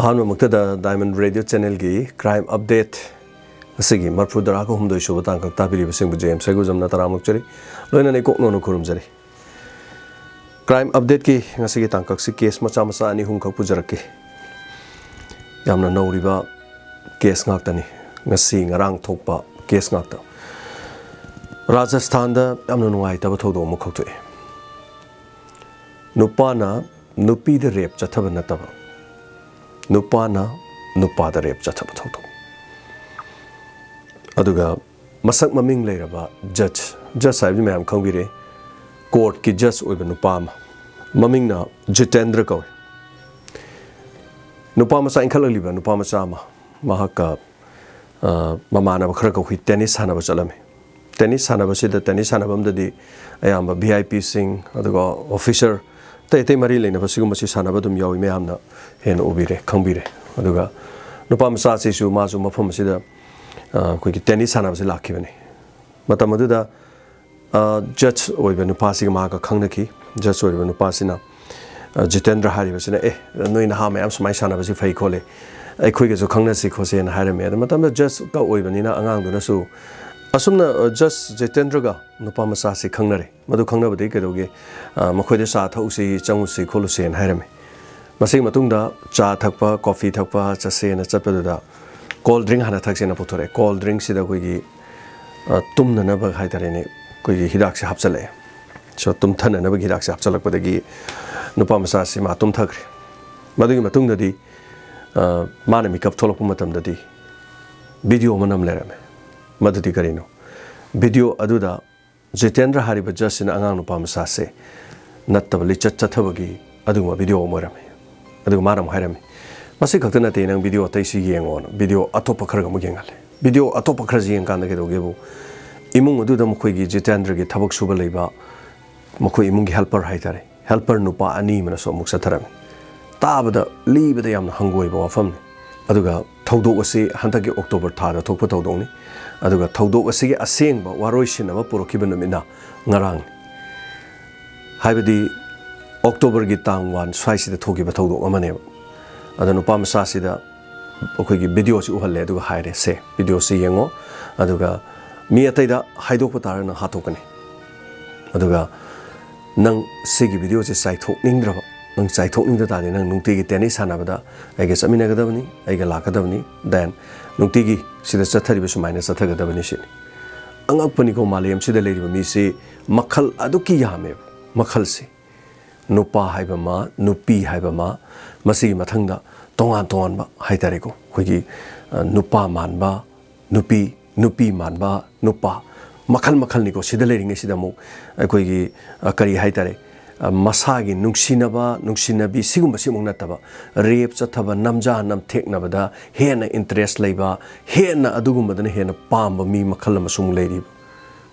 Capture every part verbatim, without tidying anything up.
ꯑꯍꯥꯟꯕꯃꯛꯇꯗ Diamond Radio Channelꯒꯤ Crime Update ꯉꯁꯤꯒꯤ ꯃꯔꯤꯐꯨ ꯇꯔꯥꯒ ꯍꯨꯝꯗꯣꯏ ꯁꯨꯕ ꯇꯥꯡꯀꯛ ꯇꯥꯕꯤꯔꯤꯕꯁꯤꯡꯕꯨ ꯖꯦ ꯑꯦꯝ ꯁꯔꯒꯨꯖꯝꯅ ꯇꯔꯥꯝꯅ ꯑꯣꯛꯆꯔꯤ꯫ ꯂꯣꯏꯅꯅ ꯏꯀꯣꯛ ꯅꯣꯟꯅ ꯈꯨꯔꯨꯝꯖꯔꯤ꯫ Crime Updateꯀꯤ ꯉꯁꯤꯒꯤ ꯇꯥꯡꯀꯛꯁꯤ case ꯃꯆꯥ ꯃꯆꯥ ꯑꯅꯤ ꯑꯍꯨꯝꯈꯛ ꯄꯨꯖꯔꯛꯀꯦ꯫ ꯌꯥꯝꯅ ꯅꯧꯔꯤꯕ case ꯉꯥꯛꯇꯅꯤ꯫ ꯉꯁꯤ ꯉꯔꯥꯡ ꯊꯣꯛꯄ case ꯉꯥꯛꯇ꯫ ꯔꯥꯖꯁꯊꯥꯟꯗ ꯌꯥꯝꯅ ꯅꯨꯡꯉꯥꯏꯇꯕ ꯊꯧꯗꯣꯛ ꯑꯃꯈꯛ ꯊꯣꯛꯑꯦ꯫ ꯅꯨꯄꯥꯅ ꯅꯨꯄꯤꯗ rape ꯆꯠꯊꯕ ꯅꯠꯇꯕ, ꯅꯨꯄꯥꯅ ꯅꯨꯄꯥꯗ rape ꯆꯠꯊꯕ ꯊꯧꯗꯣꯛ꯫ ꯑꯗꯨꯒ ꯃꯁꯛ ꯃꯃꯤꯡ ꯂꯩꯔꯕ judge, judge ꯍꯥꯏꯕꯗꯤ ꯃꯌꯥꯝ ꯈꯪꯕꯤꯔꯦ, courtꯀꯤ judge ꯑꯣꯏꯕ ꯅꯨꯄꯥ ꯑꯃ, ꯃꯃꯤꯡꯅ ꯖꯤꯇꯦꯟꯗ꯭ꯔ ꯀꯧꯏ꯫ ꯅꯨꯄꯥ ꯃꯆꯥ, ꯏꯟꯈꯠꯂꯛꯂꯤꯕ ꯅꯨꯄꯥ ꯃꯆꯥ ꯑꯃ, ꯃꯍꯥꯛꯀ, ꯑ, ꯃꯃꯥꯟꯅꯕ ꯈꯔꯒ ꯑꯩꯈꯣꯏ tennis ꯁꯥꯟꯅꯕ ꯆꯠꯂꯝꯃꯤ꯫ Tennis ꯁꯥꯟꯅꯕꯁꯤꯗ, tennis ꯁꯥꯟꯅꯐꯝꯗꯗꯤ ꯑꯌꯥꯝꯕ V I Pꯁꯤꯡ, ꯑꯗꯨꯒ officer, ꯑꯇꯩ ꯑꯇꯩ ꯃꯔꯤ ꯂꯩꯅꯕ ꯁꯤꯒꯨꯝꯕꯁꯤ ꯁꯥꯟꯅꯕ ꯑꯗꯨꯝ ꯌꯥꯎꯏ, ꯃꯌꯥꯝꯅ ꯍꯦꯟꯅ ꯎꯕꯤꯔꯦ, ꯈꯪꯕꯤꯔꯦ꯫ ꯑꯗꯨꯒ ꯅꯨꯄꯥ ꯃꯆꯥꯁꯤꯁꯨ, ꯃꯥꯁꯨ ꯃꯐꯝ ꯑꯁꯤꯗ, ꯑ, ꯑꯩꯈꯣꯏꯒꯤ tennis ꯁꯥꯟꯅꯕꯁꯤ ꯂꯥꯛꯈꯤꯕꯅꯤ꯫ ꯃꯇꯝ ꯑꯗꯨꯗ, ꯑ, judge ꯑꯣꯏꯕ ꯅꯨꯄꯥꯁꯤꯒ ꯃꯥꯒ ꯈꯪꯅꯈꯤ꯫ Judge ꯑꯣꯏꯔꯤꯕ ꯅꯨꯄꯥꯁꯤꯅ, ꯑ, ꯖꯤꯇꯦꯟꯗ꯭ꯔ ꯍꯥꯏꯔꯤꯕꯁꯤꯅ, "ꯑꯦ, ꯅꯣꯏ ꯅꯍꯥ ꯃꯌꯥꯝ ꯁꯨꯃꯥꯏꯅ ꯁꯥꯟꯅꯕꯁꯤ ꯐꯩ ꯈꯣꯠꯂꯤ, ꯑꯩꯈꯣꯏꯒꯁꯨ ꯈꯪꯅꯁꯤ ꯈꯣꯠꯁꯤꯅ" ꯍꯥꯏꯔꯝꯃꯦ꯫ ꯑꯗꯨ ꯃꯇꯝꯗ judgeꯀ ꯑꯣꯏꯕꯅꯤꯅ ꯑꯉꯥꯡꯗꯨꯅꯁꯨ, "ꯑꯁꯨꯝꯅ, ꯑ, judge ꯖꯤꯇꯦꯟꯗ꯭ꯔꯒ ꯅꯨꯄꯥ ꯃꯆꯥꯁꯤ ꯈꯪꯅꯔꯦ, ꯃꯗꯨ ꯈꯪꯅꯕꯗꯒꯤ ꯀꯩꯗꯧꯒꯦ, ꯑ, ꯃꯈꯣꯏꯗ ꯆꯥ ꯊꯛꯎꯁꯤ, ꯆꯪꯉꯨꯁꯤ ꯈꯣꯠꯂꯨꯁꯦꯅ" ꯍꯥꯏꯔꯝꯃꯤ꯫ ꯃꯁꯤꯒꯤ ꯃꯇꯨꯡꯗ ꯆꯥ ꯊꯛꯄ, coffee ꯊꯛꯄ ꯆꯠꯁꯦꯅ ꯆꯠꯄꯗꯨꯗ cold drink ꯍꯥꯟꯅ ꯊꯛꯁꯦꯅ ꯄꯨꯊꯣꯔꯛꯑꯦ꯫ Cold drinkꯁꯤꯗ ꯑꯩꯈꯣꯏꯒꯤ, ꯑ, ꯇꯨꯝꯅꯅꯕ ꯍꯥꯏꯇꯥꯔꯦꯅꯦ, ꯑꯩꯈꯣꯏꯒꯤ ꯍꯤꯗꯥꯛꯁꯦ ꯍꯥꯞꯆꯜꯂꯛꯑꯦ꯫ So, ꯇꯨꯝꯊꯅꯅꯕꯒꯤ ꯍꯤꯗꯥꯛꯁꯦ ꯍꯥꯞꯆꯜꯂꯛꯄꯗꯒꯤ ꯅꯨꯄꯥ ꯃꯆꯥꯁꯤ ꯃꯥ ꯇꯨꯝꯊꯈ꯭ꯔꯦ꯫ ꯃꯗꯨꯒꯤ ꯃꯇꯨꯡꯗꯗꯤ, ꯑ, ꯃꯥꯅ ꯃꯤꯀꯞ ꯊꯣꯛꯂꯛꯄ ꯃꯇꯝꯗꯗꯤ video ꯑꯃ ꯅꯝ ꯂꯩꯔꯝꯃꯦ꯫ ꯃꯗꯨꯗꯤ ꯀꯔꯤꯅꯣ? Video ꯑꯗꯨꯗ ꯖꯤꯇꯦꯟꯗ꯭ꯔ ꯍꯥꯏꯔꯤꯕ judgeꯁꯤꯅ ꯑꯉꯥꯡ ꯅꯨꯄꯥ ꯃꯆꯥꯁꯦ ꯅꯠꯇꯕ ꯂꯤꯆꯠ ꯆꯠꯊꯕꯒꯤ ꯑꯗꯨꯒꯨꯝꯕ video ꯑꯃ ꯑꯣꯏꯔꯝꯃꯤ꯫ ꯑꯗꯨꯒ ꯃꯥꯅ ꯑꯃꯨꯛ ꯍꯥꯏꯔꯝꯃꯤ, "ꯃꯁꯤ ꯈꯛꯇ ꯅꯠꯇꯦ, ꯅꯪ video ꯑꯇꯩꯁꯨ ꯌꯦꯡꯉꯣꯅ" video ꯑꯇꯣꯞꯄ ꯈꯔꯒ ꯑꯃꯨꯛ ꯌꯦꯡꯍꯜꯂꯦ꯫ Video ꯑꯇꯣꯞꯄ ꯈꯔꯁꯤ ꯌꯦꯡꯀꯥꯟꯗ ꯀꯩꯗꯧꯒꯦꯕꯨ, ꯏꯃꯨꯡ ꯑꯗꯨꯗ ꯃꯈꯣꯏꯒꯤ ꯖꯤꯇꯦꯟꯗ꯭ꯔꯒꯤ ꯊꯕꯛ ꯁꯨꯕ ꯂꯩꯕ ꯃꯈꯣꯏ ꯏꯃꯨꯡꯒꯤ helper ꯍꯥꯏꯇꯥꯔꯦ, helper ꯅꯨꯄꯥ ꯑꯅꯤ ꯑꯃꯅꯁꯨ ꯑꯃꯨꯛ ꯆꯠꯊꯔꯝꯃꯤ꯫ ꯇꯥꯕꯗ, ꯂꯤꯕꯗ ꯌꯥꯝꯅ ꯍꯪꯒꯣꯏꯕ ꯋꯥꯐꯝꯅꯤ꯫ ꯑꯗꯨꯒ ꯊꯧꯗꯣꯛ ꯑꯁꯤ ꯍꯟꯗꯛꯀꯤ October ꯊꯥꯗ ꯊꯣꯛꯄ ꯊꯧꯗꯣꯛꯅꯤ꯫ ꯑꯗꯨꯒ ꯊꯧꯗꯣꯛ ꯑꯁꯤꯒꯤ ꯑꯁꯦꯡꯕ ꯋꯥꯔꯣꯏꯁꯤꯟ ꯑꯃ ꯄꯨꯔꯛꯈꯤꯕ ꯅꯨꯃꯤꯠꯅ ꯉꯔꯥꯡꯅꯤ꯫ ꯍꯥꯏꯕꯗꯤ Octoberꯒꯤ ꯇꯥꯡ one ꯁ꯭ꯋꯥꯏꯁꯤꯗ ꯊꯣꯛꯈꯤꯕ ꯊꯧꯗꯣꯛ ꯑꯃꯅꯦꯕ꯫ ꯑꯗꯣ ꯅꯨꯄꯥ ꯃꯆꯥꯁꯤꯗ ꯑꯩꯈꯣꯏꯒꯤ ꯚꯤꯗꯤꯑꯣꯁꯤ ꯎꯍꯜꯂꯦ, ꯑꯗꯨꯒ ꯍꯥꯏꯔꯦ, "ꯁꯦ, ꯚꯤꯗꯤꯑꯣꯁꯤ ꯌꯦꯡꯉꯣ, ꯑꯗꯨꯒ ꯃꯤ ꯑꯇꯩꯗ ꯍꯥꯏꯗꯣꯛꯄ ꯇꯥꯔꯒ ꯅꯪ ꯍꯥꯠꯇꯣꯛꯀꯅꯤ, ꯑꯗꯨꯒ ꯅꯪ ꯁꯤꯒꯤ ꯚꯤꯗꯤꯑꯣꯁꯦ ꯆꯥꯏꯊꯣꯛꯅꯤꯡꯗ꯭ꯔꯕ, ꯅꯪ ꯆꯥꯏꯊꯣꯛꯅꯤꯡꯗ ꯇꯥꯔꯗꯤ ꯅꯪ ꯅꯨꯡꯇꯤꯒꯤ ꯇꯦꯅꯤꯁ ꯁꯥꯟꯅꯕꯗ ꯑꯩꯒ ꯆꯠꯃꯤꯟꯅꯒꯗꯕꯅꯤ, ꯑꯩꯒ ꯂꯥꯛꯀꯗꯕꯅꯤ, then ꯅꯨꯡꯇꯤꯒꯤ ꯁꯤꯗ ꯆꯠꯊꯔꯤꯕ ꯁꯨꯃꯥꯏꯅ ꯆꯠꯊꯒꯗꯕꯅꯤ" ꯁꯤꯅꯤ꯫ ꯑꯉꯛꯄꯅꯤꯀꯣ, ꯃꯥꯂꯦꯝꯁꯤꯗ ꯂꯩꯔꯤꯕ ꯃꯤꯁꯤ ꯃꯈꯜ ꯑꯗꯨꯛꯀꯤ ꯌꯥꯝꯃꯦꯕ, ꯃꯈꯜꯁꯦ꯫ ꯅꯨꯄꯥ ꯍꯥꯏꯕ ꯑꯃ, ꯅꯨꯄꯤ ꯍꯥꯏꯕ ꯑꯃ, ꯃꯁꯤꯒꯤ ꯃꯊꯪꯗ ꯇꯣꯉꯥꯟ ꯇꯣꯉꯥꯟꯕ ꯍꯥꯏ ꯇꯥꯔꯦꯀꯣ, ꯑꯩꯈꯣꯏꯒꯤ, ꯑ, ꯅꯨꯄꯥ ꯃꯥꯟꯕ ꯅꯨꯄꯤ, ꯅꯨꯄꯤ ꯃꯥꯟꯕ ꯅꯨꯄꯥ, ꯃꯈꯜ ꯃꯈꯜꯅꯤꯀꯣ꯫ ꯁꯤꯗ ꯂꯩꯔꯤꯉꯩꯁꯤꯗ ꯑꯃꯨꯛ ꯑꯩꯈꯣꯏꯒꯤ, ꯑ, ꯀꯔꯤ ꯍꯥꯏ ꯇꯥꯔꯦ, ꯑ, ꯃꯁꯥꯒꯤ ꯅꯨꯡꯁꯤꯅꯕ, ꯅꯨꯡꯁꯤꯅꯕꯤ ꯁꯤꯒꯨꯝꯕꯁꯤꯃꯨꯛ ꯅꯠꯇꯕ, ꯔꯦꯞ ꯆꯠꯊꯕ, ꯅꯝꯖꯥ ꯅꯝꯊꯦꯛꯅꯕꯗ ꯍꯦꯟꯅ ꯏꯟꯇꯔꯦꯁ ꯂꯩꯕ, ꯍꯦꯟꯅ ꯑꯗꯨꯒꯨꯝꯕꯗꯅ ꯍꯦꯟꯅ ꯄꯥꯝꯕ ꯃꯤ ꯃꯈꯜ ꯑꯃꯁꯨ ꯑꯃꯨꯛ ꯂꯩꯔꯤꯕ꯫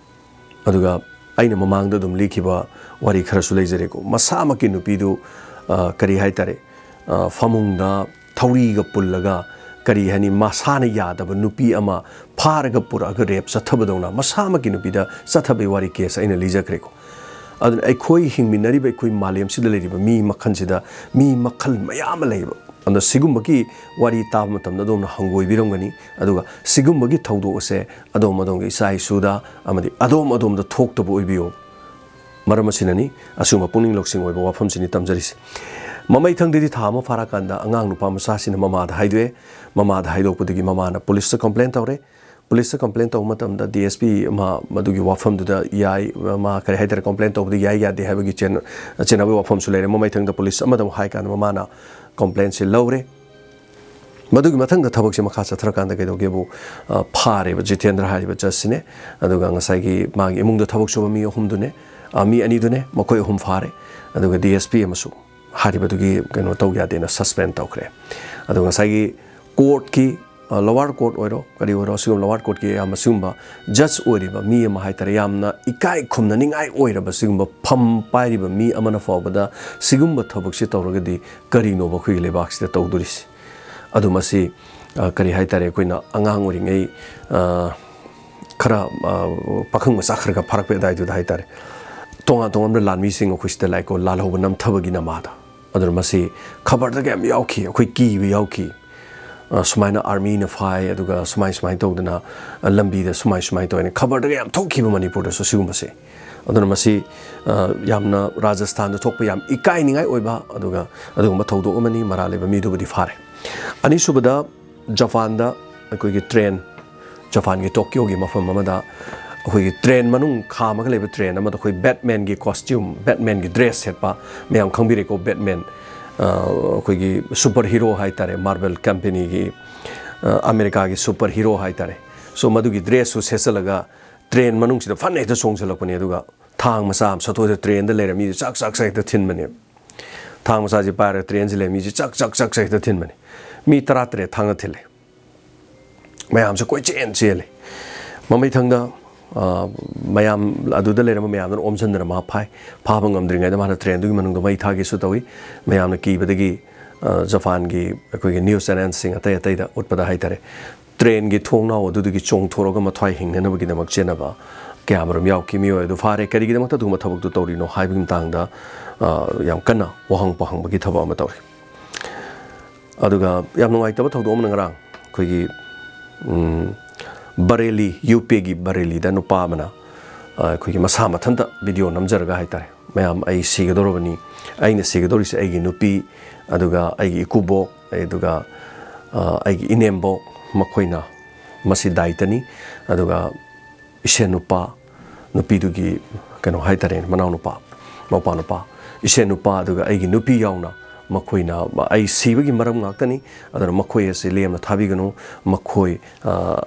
ꯑꯗꯨꯒ ꯑꯩꯅ ꯃꯃꯥꯡꯗ ꯑꯗꯨꯝ ꯂꯤꯈꯤꯕ ꯋꯥꯔꯤ ꯈꯔꯁꯨ ꯂꯩꯖꯔꯦꯀꯣ꯫ ꯃꯁꯥꯃꯛꯀꯤ ꯅꯨꯄꯤꯗꯨ, ꯑ, ꯀꯔꯤ ꯍꯥꯏ ꯇꯥꯔꯦ, ꯑ, ꯐꯃꯨꯡꯗ ꯊꯧꯔꯤꯒ ꯄꯨꯜꯂꯒ, ꯀꯔꯤ ꯍꯥꯏꯅꯤ, ꯃꯁꯥꯅ ꯌꯥꯗꯕ ꯅꯨꯄꯤ ꯑꯃ ꯐꯥꯔꯒ ꯄꯨꯔꯛꯑꯒ ꯔꯦꯞ ꯆꯠꯊꯕꯗꯧꯅ ꯃꯁꯥꯃꯛꯀꯤ ꯅꯨꯄꯤꯗ ꯆꯠꯊꯕꯒꯤ ꯋꯥꯔꯤ ꯀꯦꯁ ꯑꯩꯅ ꯂꯤꯖꯈ꯭ꯔꯦꯀꯣ꯫ ꯑꯗꯨꯅ ꯑꯩꯈꯣꯏ ꯍꯤꯡꯃꯤꯟꯅꯔꯤꯕ ꯑꯩꯈꯣꯏ ꯃꯥꯂꯦꯝꯁꯤꯗ ꯂꯩꯔꯤꯕ ꯃꯤ ꯃꯈꯜꯁꯤꯗ ꯃꯤ ꯃꯈꯜ ꯃꯌꯥꯝ ꯑꯃ ꯂꯩꯌꯦꯕ꯫ ꯑꯗꯣ ꯁꯤꯒꯨꯝꯕꯒꯤ ꯋꯥꯔꯤ ꯇꯥꯕ ꯃꯇꯝꯗ ꯑꯗꯣꯝꯅ ꯍꯪꯒꯣꯏꯕꯤꯔꯝꯒꯅꯤ, ꯑꯗꯨꯒ ꯁꯤꯒꯨꯝꯕꯒꯤ ꯊꯧꯗꯣꯛ ꯑꯁꯦ ꯑꯗꯣꯝ ꯑꯗꯣꯝꯒꯤ ꯏꯆꯥ ꯏꯁꯨꯗ ꯑꯃꯗꯤ ꯑꯗꯣꯝ ꯑꯗꯣꯝꯗ ꯊꯣꯛꯇꯕ ꯑꯣꯏꯕꯤꯌꯣ꯫ ꯃꯔꯝ ꯑꯁꯤꯅꯅꯤ ꯑꯁꯤꯒꯨꯝꯕ ꯄꯨꯛꯅꯤꯡ ꯂꯧꯁꯤꯡ ꯑꯣꯏꯕ ꯋꯥꯐꯝꯁꯤꯅꯤ ꯇꯝꯖꯔꯤꯁꯦ꯫ ꯃꯃꯩꯊꯪꯗꯗꯤ ꯊꯥ ꯑꯃ ꯐꯥꯔꯀꯥꯟꯗ ꯑꯉꯥꯡ ꯅꯨꯄꯥ ꯃꯆꯥꯁꯤꯅ ꯃꯃꯥꯗ ꯍꯥꯏꯗꯣꯛꯑꯦ꯫ ꯃꯃꯥꯗ ꯍꯥꯏꯗꯣꯛꯄꯗꯒꯤ ꯃꯃꯥꯅ ꯄꯨꯂꯤꯁꯇ ꯀꯝꯄ꯭ꯂꯦꯟ ꯇꯧꯔꯦ꯫ ꯄꯨꯂꯤꯁꯇ ꯀꯝꯄ꯭ꯂꯦꯟ ꯇꯧꯕ ꯃꯇꯝꯗ ꯗꯤ ꯑꯦꯁ ꯄꯤ ꯃꯥ ꯃꯗꯨꯒꯤ ꯋꯥꯐꯝꯗꯨꯗ ꯌꯥꯏ, ꯃꯥ ꯀꯔꯤ ꯍꯥꯏꯇꯥꯔꯦ, ꯀꯝꯄ꯭ꯂꯦꯟ ꯇꯧꯕꯗ ꯌꯥꯏ ꯌꯥꯗꯦ ꯍꯥꯏꯕꯒꯤ ꯆꯦꯟ-, ꯆꯦꯟꯅꯕꯒꯤ ꯋꯥꯐꯝꯁꯨ ꯂꯩꯔꯦ꯫ ꯃꯃꯩꯊꯪꯗ ꯄꯨꯂꯤꯁ ꯑꯃꯗ ꯑꯃꯨꯛ ꯍꯥꯏ ꯀꯥꯟꯗ ꯃꯃꯥꯅ ꯀꯝꯄ꯭ꯂꯦꯟꯁꯦ ꯂꯧꯔꯦ꯫ ꯃꯗꯨꯒꯤ ꯃꯊꯪꯗ ꯊꯕꯛꯁꯦ ꯃꯈꯥ ꯆꯠꯊꯔꯀꯥꯟꯗ ꯀꯩꯗꯧꯒꯦꯕꯨ, ꯑ, ꯐꯥꯔꯦꯕ ꯖꯤꯇꯦꯟꯗ꯭ꯔ ꯍꯥꯏꯔꯤꯕ ꯖꯁꯁꯤꯅꯦ꯫ ꯑꯗꯨꯒ ꯉꯁꯥꯏꯒꯤ ꯃꯥꯒꯤ ꯏꯃꯨꯡꯗ ꯊꯕꯛ ꯁꯨꯕ ꯃꯤ ꯑꯍꯨꯝꯗꯨꯅꯦ, ꯑ, ꯃꯤ ꯑꯅꯤꯗꯨꯅꯦ, ꯃꯈꯣꯏ ꯑꯍꯨꯝ ꯐꯥꯔꯦ꯫ ꯑꯗꯨꯒ ꯗꯤ ꯑꯦꯁ ꯄꯤ ꯑꯃꯁꯨ ꯍꯥꯏꯔꯤꯕꯗꯨꯒꯤ ꯀꯩꯅꯣ ꯇꯧ ꯌꯥꯗꯦꯅ ꯁꯁꯄꯦꯟ ꯇꯧꯈ꯭ꯔꯦ꯫ ꯑꯗꯣ ꯉꯁꯥꯏꯒꯤ ꯀꯣꯔꯠꯀꯤ, ꯑ, ꯂꯣꯋꯥꯔ ꯀꯣꯔꯠ ꯑꯣꯏꯔꯣ, ꯀꯔꯤ ꯑꯣꯏꯔꯣ, ꯁꯤꯒꯨꯝꯕ ꯂꯣꯋꯥꯔ ꯀꯣꯔꯠꯀꯤ ꯌꯥꯝ ꯑꯁꯤꯒꯨꯝꯕ ꯖꯁ ꯑꯣꯏꯔꯤꯕ ꯃꯤ ꯑꯃ ꯍꯥꯏꯇꯥꯔꯦ, ꯌꯥꯝꯅ ꯏꯀꯥꯏ ꯈꯨꯝꯅꯅꯤꯡꯉꯥꯏ ꯑꯣꯏꯔꯕ ꯁꯤꯒꯨꯝꯕ ꯐꯝ ꯄꯥꯏꯔꯤꯕ ꯃꯤ ꯑꯃꯅ ꯐꯥꯎꯕꯗ ꯁꯤꯒꯨꯝꯕ ꯊꯕꯛꯁꯤ ꯇꯧꯔꯒꯗꯤ ꯀꯔꯤꯅꯣꯕ ꯑꯩꯈꯣꯏꯒꯤ ꯂꯩꯕꯥꯛꯁꯤꯗ ꯇꯧꯗꯣꯔꯤꯁꯤ? ꯑꯗꯨ ꯃꯁꯤ, ꯑ, ꯀꯔꯤ ꯍꯥꯏꯇꯥꯔꯦ, ꯑꯩꯈꯣꯏꯅ ꯑꯉꯥꯡ ꯑꯣꯏꯔꯤꯉꯩ, ꯑ, ꯈꯔ, ꯑ, ꯄꯥꯈꯪ ꯃꯆꯥ ꯈꯔ ꯈꯔ ꯐꯥꯔꯛꯄ ꯑꯗꯨꯋꯥꯏꯗꯨꯗ ꯍꯥꯏꯇꯥꯔꯦ, ꯇꯣꯉꯥꯟ ꯇꯣꯉꯥꯟꯕ ꯂꯥꯟꯃꯤꯁꯤꯡ ꯑꯩꯈꯣꯏ ꯁꯤꯗ ꯂꯥꯛꯏꯀꯣ, ꯂꯥꯜꯍꯧꯕ ꯅꯝꯊꯕꯒꯤ ꯅꯃꯥꯗ꯫ ꯑꯗꯨꯅ ꯃꯁꯤ ꯈꯕꯔꯗꯒ ꯌꯥꯝ ꯌꯥꯎꯈꯤ, ꯑꯩꯈꯣꯏ ꯀꯤꯕ ꯌꯥꯎꯈꯤ꯫ ꯑ, ꯁꯨꯃꯥꯏꯅ ꯑꯥꯔꯃꯤꯅ ꯐꯥꯏ, ꯑꯗꯨꯒ ꯁꯨꯃꯥꯏ ꯁꯨꯃꯥꯏꯅ ꯇꯧꯗꯅ, ꯑ, ꯂꯝꯕꯤꯗ ꯁꯨꯃꯥꯏ ꯁꯨꯃꯥꯏꯅ ꯇꯧꯋꯦꯅ ꯈꯕꯔꯗꯒ ꯌꯥꯝ ꯊꯣꯛꯈꯤꯕ ꯃꯅꯤꯄꯨꯔꯗꯁꯨ ꯁꯤꯒꯨꯝꯕꯁꯦ꯫ ꯑꯗꯨꯅ ꯃꯁꯤ, ꯑ, ꯌꯥꯝꯅ ꯔꯥꯖꯁꯊꯥꯟꯗ ꯊꯣꯛꯄ ꯌꯥꯝ ꯏꯀꯥꯏꯅꯤꯡꯉꯥꯏ ꯑꯣꯏꯕ, ꯑꯗꯨꯒ ꯑꯗꯨꯒꯨꯝꯕ ꯊꯧꯗꯣꯛ ꯑꯃꯅꯤ꯫ ꯃꯔꯥꯜ ꯂꯩꯕ ꯃꯤꯗꯨꯕꯨꯗꯤ ꯐꯥꯔꯦ꯫ ꯑꯅꯤꯁꯨꯕꯗ, ꯖꯄꯥꯟꯗ ꯑꯩꯈꯣꯏꯒꯤ ꯇ꯭ꯔꯦꯟ, ꯖꯄꯥꯟꯒꯤ ꯇꯣꯀꯤꯌꯣꯒꯤ ꯃꯐꯝ ꯑꯃꯗ ꯑꯩꯈꯣꯏꯒꯤ ꯇ꯭ꯔꯦꯟ ꯃꯅꯨꯡ ꯈꯥꯝꯃꯒ ꯂꯩꯕ ꯇ꯭ꯔꯦꯟ ꯑꯃꯗ ꯑꯩꯈꯣꯏ ꯕꯦꯠꯃꯦꯟꯒꯤ ꯀꯣꯁꯇ꯭ꯌꯨꯝ, ꯕꯦꯠꯃꯦꯟꯒꯤ ꯗ꯭ꯔꯦꯁ ꯁꯦꯠꯄ, ꯃꯌꯥꯝ ꯈꯪꯕꯤꯔꯦꯀꯣ, ꯕꯦꯠꯃꯦꯟ, ꯑ, ꯑꯩꯈꯣꯏꯒꯤ ꯁꯨꯄꯔ ꯍꯤꯔꯣ ꯍꯥꯏꯇꯥꯔꯦ, ꯃꯥꯔꯕꯦꯜ ꯀꯝꯄꯦꯅꯤꯒꯤ, ꯑ, ꯑꯃꯦꯔꯤꯀꯥꯒꯤ ꯁꯨꯄꯔ ꯍꯤꯔꯣ ꯍꯥꯏꯇꯥꯔꯦ꯫ So, ꯃꯗꯨꯒꯤ ꯗ꯭ꯔꯦꯁꯁꯨ ꯁꯦꯠꯆꯜꯂꯒ ꯇ꯭ꯔꯦꯟ ꯃꯅꯨꯡꯁꯤꯗ ꯐꯟ ꯍꯦꯛꯇ ꯆꯣꯡꯁꯤꯜꯂꯛꯄꯅꯦ, ꯑꯗꯨꯒ ꯊꯥꯡ ꯃꯆꯥ ꯑꯃ ꯁꯠꯇꯣꯛꯑꯒ ꯇ꯭ꯔꯦꯟꯗ ꯂꯩꯔ ꯃꯤꯁꯦ ꯆꯥꯛ ꯆꯥꯛ ꯆꯥꯛ ꯍꯦꯛꯇ ꯊꯤꯟꯕꯅꯦꯕ꯫ ꯊꯥꯡ ꯃꯆꯥꯁꯦ ꯄꯥꯏꯔꯒ ꯇ꯭ꯔꯦꯟꯁꯦ ꯂꯩꯔ ꯃꯤꯁꯦ ꯆꯥꯛ ꯆꯥꯛ ꯆꯥꯛ ꯆꯥꯛ ꯍꯦꯛꯇ ꯊꯤꯟꯕꯅꯦ꯫ ꯃꯤ ꯇꯔꯥ ꯇꯔꯦꯠ ꯊꯥꯡꯅ ꯊꯤꯜꯂꯦ꯫ ꯃꯌꯥꯝꯁꯦ ꯀꯣꯏꯆꯦꯟ ꯆꯦꯜꯂꯦ꯫ ꯃꯃꯩꯊꯪꯗ, ꯑ, ꯃꯌꯥꯝ ꯑꯗꯨꯗ ꯂꯩꯔꯝꯕ ꯃꯌꯥꯝꯗꯨꯅ ꯑꯣꯝꯁꯤꯟꯗꯅ ꯃꯥ ꯐꯥꯏ꯫ ꯐꯥꯕ ꯉꯝꯗ꯭ꯔꯤꯉꯩꯗ ꯃꯥꯅ ꯇ꯭ꯔꯦꯟꯗꯨꯒꯤ ꯃꯅꯨꯡꯗ ꯃꯩ ꯊꯥꯒꯦꯁꯨ ꯇꯧꯏ꯫ ꯃꯌꯥꯝꯅ ꯀꯤꯕꯗꯒꯤ, ꯑ, ꯖꯄꯥꯟꯒꯤ ꯑꯩꯈꯣꯏꯒꯤ ꯅ꯭ꯌꯨꯁ ꯆꯦꯅꯦꯜꯁꯤꯡ ꯑꯇꯩ ꯑꯇꯩꯗ ꯎꯠꯄꯗ ꯍꯥꯏꯇꯥꯔꯦ, ꯇ꯭ꯔꯦꯟꯒꯤ ꯊꯣꯡꯅꯥꯎ ꯑꯗꯨꯗꯒꯤ ꯆꯣꯡꯊꯣꯔꯒ ꯃꯊ꯭ꯋꯥꯏ ꯍꯤꯡꯅꯅꯕꯒꯤꯗꯃꯛ ꯆꯦꯟꯅꯕ ꯀꯌꯥꯃꯔꯨꯝ ꯌꯥꯎꯈꯤ꯫ ꯃꯤꯑꯣꯏ ꯑꯗꯨ ꯐꯥꯔꯦ꯫ ꯀꯔꯤꯒꯤꯗꯃꯛꯇ ꯑꯗꯨꯒꯨꯝꯕ ꯊꯕꯛꯇꯨ ꯇꯧꯔꯤꯅꯣ ꯍꯥꯏꯕꯒꯤ ꯃꯇꯥꯡꯗ, ꯑ, ꯌꯥꯝ ꯀꯟꯅ ꯋꯥꯍꯪ ꯄꯥꯎꯍꯪꯕꯒꯤ ꯊꯕꯛ ꯑꯃ ꯇꯧꯔꯤ꯫ ꯑꯗꯨꯒ ꯌꯥꯝ ꯅꯨꯡꯉꯥꯏꯇꯕ ꯊꯧꯗꯣꯛ ꯑꯃꯅ ꯉꯔꯥꯡ ꯑꯩꯈꯣꯏꯒꯤ, ꯎꯝ, ꯕꯔꯦꯂꯤ, ꯌꯨ ꯄꯤꯒꯤ ꯕꯔꯦꯂꯤꯗ ꯅꯨꯄꯥ ꯑꯃꯅ, ꯑ, ꯑꯩꯈꯣꯏꯒꯤ ꯃꯁꯥ ꯃꯊꯟꯇ ꯚꯤꯗꯤꯑꯣ ꯅꯝꯖꯔꯒ ꯍꯥꯏꯇꯥꯔꯦ, "ꯃꯌꯥꯝ, ꯑꯩ ꯁꯤꯒꯗꯧꯔꯕꯅꯤ, ꯑꯩꯅ ꯁꯤꯒꯗꯧꯔꯤꯁꯦ ꯑꯩꯒꯤ ꯅꯨꯄꯤ, ꯑꯗꯨꯒ ꯑꯩꯒꯤ ꯏꯀꯨꯕꯣꯛ, ꯑꯗꯨꯒ, ꯑ, ꯑꯩꯒꯤ ꯏꯅꯦꯝꯕꯣꯛ, ꯃꯈꯣꯏꯅ ꯃꯁꯤ ꯗꯥꯏꯇꯅꯤ, ꯑꯗꯨꯒ ꯏꯁꯦꯟ ꯅꯨꯄꯥ, ꯅꯨꯄꯤꯗꯨꯒꯤ ꯀꯩꯅꯣ ꯍꯥꯏꯇꯥꯔꯦ, ꯃꯅꯥꯎꯅꯨꯄꯥ, ꯃꯧꯄꯥ ꯅꯨꯄꯥ, ꯏꯁꯦꯟ ꯅꯨꯄꯥ, ꯑꯗꯨꯒ ꯑꯩꯒꯤ ꯅꯨꯄꯤ ꯌꯥꯎꯅ ꯃꯈꯣꯏꯅ ꯑꯩ ꯁꯤꯕꯒꯤ ꯃꯔꯝ ꯉꯥꯛꯇꯅꯤ꯫ ꯑꯗꯨꯅ ꯃꯈꯣꯏ ꯑꯁꯤ ꯂꯦꯝꯅ ꯊꯥꯕꯤꯒꯅꯨ, ꯃꯈꯣꯏ, ꯑ,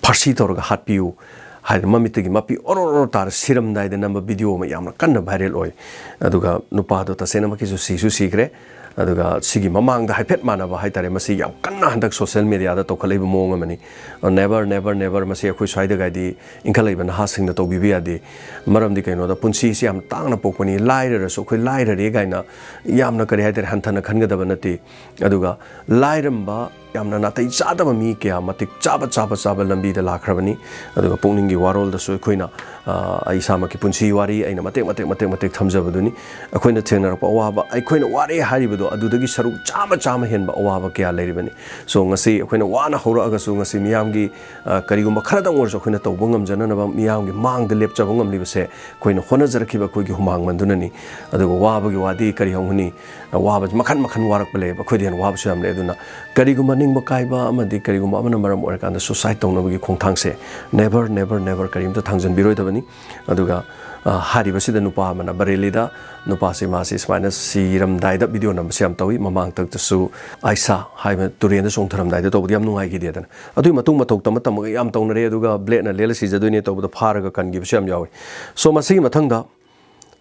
ꯐꯥꯔꯁꯤ ꯇꯧꯔꯒ ꯍꯥꯠꯄꯤꯌꯨ" ꯍꯥꯏꯗꯅ ꯃꯃꯤꯠꯇꯒꯤ ꯃꯄꯤ ꯑꯣꯔꯣ ꯑꯣꯔꯣ ꯇꯥꯔ ꯁꯤꯔꯝꯗꯥꯏꯗ ꯅꯝꯕ ꯚꯤꯗꯤꯑꯣ ꯑꯃ ꯌꯥꯝꯅ ꯀꯟꯅ ꯚꯥꯏꯔꯦꯜ ꯑꯣꯏ꯫ ꯑꯗꯨꯒ ꯅꯨꯄꯥꯗꯣ ꯇꯁꯦꯡꯅꯃꯛꯀꯤꯁꯨ ꯁꯤꯁꯨ ꯁꯤꯈ꯭ꯔꯦ꯫ ꯑꯗꯨꯒ ꯁꯤꯒꯤ ꯃꯃꯥꯡꯗ ꯍꯥꯏꯐꯦꯠ ꯃꯥꯟꯅꯕ ꯍꯥꯏꯇꯥꯔꯦ, ꯃꯁꯤ ꯌꯥꯝ ꯀꯟꯅ ꯍꯟꯗꯛ ꯁꯣꯁꯦꯜ ꯃꯦꯗꯤꯌꯥꯗ ꯇꯧꯈꯠꯂꯛꯏꯕ ꯃꯑꯣꯡ ꯑꯃꯅꯤ꯫ Never, never, never, ꯃꯁꯤ ꯑꯩꯈꯣꯏ ꯁ꯭ꯋꯥꯏꯗꯒꯗꯤ ꯏꯟꯈꯠꯂꯛꯏꯕ ꯅꯍꯥꯁꯤꯡꯅ ꯇꯧꯕꯤꯕ ꯌꯥꯗꯦ꯫ ꯃꯔꯝꯗꯤ ꯀꯩꯅꯣꯗ, ꯄꯨꯟꯁꯤꯁꯤ ꯌꯥꯝ ꯇꯥꯡꯅ ꯄꯣꯛꯄꯅꯤ, ꯂꯥꯏꯔꯔꯁꯨ ꯑꯩꯈꯣꯏ ꯂꯥꯏꯔꯔꯦ ꯀꯥꯏꯅ ꯌꯥꯝꯅ, ꯀꯔꯤ ꯍꯥꯏꯇꯥꯔꯦ, ꯍꯟꯊꯅ ꯈꯟꯒꯗꯕ ꯅꯠꯇꯦ꯫ ꯑꯗꯨꯒ ꯂꯥꯏꯔꯝꯕ ꯌꯥꯝꯅ ꯅꯥꯇꯩ ꯆꯥꯗꯕ ꯃꯤ ꯀꯌꯥ ꯃꯇꯤꯛ ꯆꯥꯕ, ꯆꯥꯕ, ꯆꯥꯕ ꯂꯝꯕꯤꯗ ꯂꯥꯛꯈ꯭ꯔꯕꯅꯤ꯫ ꯑꯗꯨꯒ ꯄꯨꯛꯅꯤꯡꯒꯤ ꯋꯥꯔꯣꯜꯗꯁꯨ ꯑꯩꯈꯣꯏꯅ, ꯑ, ꯑꯩ ꯏꯁꯥꯃꯛꯀꯤ ꯄꯨꯟꯁꯤ ꯋꯥꯔꯤ ꯑꯩꯅ ꯃꯇꯦꯛ, ꯃꯇꯦꯛ, ꯃꯇꯦꯛ, ꯃꯇꯦꯛ ꯊꯝꯖꯕꯗꯨꯅꯤ꯫ ꯑꯩꯈꯣꯏꯅ ꯊꯦꯡꯅꯔꯛꯄ ꯑꯋꯥꯕ, ꯑꯩꯈꯣꯏꯅ ꯋꯥꯔꯦ ꯍꯥꯏꯔꯤꯕꯗꯣ, ꯑꯗꯨꯗꯒꯤ ꯁꯔꯨꯛ ꯆꯥꯝꯃ, ꯆꯥꯝꯃ ꯍꯦꯟꯕ ꯑꯋꯥꯕ ꯀꯌꯥ ꯂꯩꯔꯤꯕꯅꯤ꯫ So, ꯉꯁꯤ ꯑꯩꯈꯣꯏꯅ ꯋꯥꯅ ꯍꯧꯔꯛꯑꯒꯁꯨ, ꯉꯁꯤ ꯃꯤꯌꯥꯝꯒꯤ, ꯑ, ꯀꯔꯤꯒꯨꯝꯕ ꯈꯔꯗꯪ ꯑꯣꯏꯔꯁꯨ ꯑꯩꯈꯣꯏꯅ ꯇꯧꯕ ꯉꯝꯖꯅꯅꯕ, ꯃꯤꯌꯥꯝꯒꯤ ꯃꯥꯡꯗ ꯂꯦꯞꯆꯕ ꯉꯝꯂꯤꯕꯁꯦ ꯑꯩꯈꯣꯏꯅ ꯍꯣꯠꯅꯖꯔꯛꯈꯤꯕ ꯑꯩꯈꯣꯏꯒꯤ ꯍꯨꯃꯥꯡꯃꯟꯗꯨꯅꯅꯤ꯫ ꯑꯗꯨꯒ ꯋꯥꯕꯒꯤ ꯋꯥꯗꯤ ꯀꯔꯤ ꯍꯧꯒꯅꯤ? ꯋꯥꯕꯁꯤ ꯃꯈꯜ ꯃꯈꯜ ꯋꯥꯔꯛꯄ ꯂꯩꯌꯦꯕ, ꯑꯩꯈꯣꯏꯗꯤ ꯍꯦꯟꯅ ꯋꯥꯕꯁꯨ ꯌꯥꯝ ꯂꯩ꯫ ꯑꯗꯨꯅ ꯀꯔꯤꯒꯨꯝꯕ ꯅꯤꯡꯕ ꯀꯥꯏꯕ ꯑꯃꯗꯤ ꯀꯔꯤꯒꯨꯝꯕ ꯑꯃꯅ ꯃꯔꯝ ꯑꯣꯏꯔꯀꯥꯟꯗ suicide ꯇꯧꯅꯕꯒꯤ ꯈꯣꯡꯊꯥꯡꯁꯦ never, never, never ꯀꯔꯤꯝꯇ ꯊꯥꯡꯖꯟꯕꯤꯔꯣꯏꯗꯕꯅꯤ꯫ ꯑꯗꯨꯒ, ꯑ, ꯍꯥꯏꯔꯤꯕꯁꯤꯗ ꯅꯨꯄꯥ ꯑꯃꯅ ꯕꯔꯦꯂꯤꯗ, ꯅꯨꯄꯥꯁꯤ ꯃꯥꯁꯤ ꯁꯨꯃꯥꯏꯅ ꯁꯤꯔꯝꯗꯥꯏꯗ video ꯅꯝꯕꯁꯦ ꯌꯥꯝ ꯇꯧꯏ꯫ ꯃꯃꯥꯡ ꯇꯛꯇꯁꯨ ꯑꯥꯏꯁꯥ ꯍꯥꯏꯕ ꯇꯨꯔꯦꯟꯗ ꯆꯣꯡꯊꯔꯝꯗꯥꯏꯗ ꯇꯧꯕꯗꯤ ꯌꯥꯝ ꯅꯨꯡꯉꯥꯏꯈꯤꯗꯦꯗꯅ꯫ ꯑꯗꯨꯒꯤ ꯃꯇꯨꯡ ꯃꯇꯧ ꯇꯝꯃ ꯇꯝꯃꯒ ꯌꯥꯝ ꯇꯧꯅꯔꯦ꯫ ꯑꯗꯨꯒ bladeꯅ ꯂꯦꯜꯂ ꯁꯤꯖꯗꯣꯏꯅꯦ ꯇꯧꯕꯗ ꯐꯥꯔꯒ ꯀꯟꯈꯤꯕꯁꯨ ꯌꯥꯝ ꯌꯥꯎꯏ꯫ So, ꯃꯁꯤꯒꯤ ꯃꯊꯪꯗ,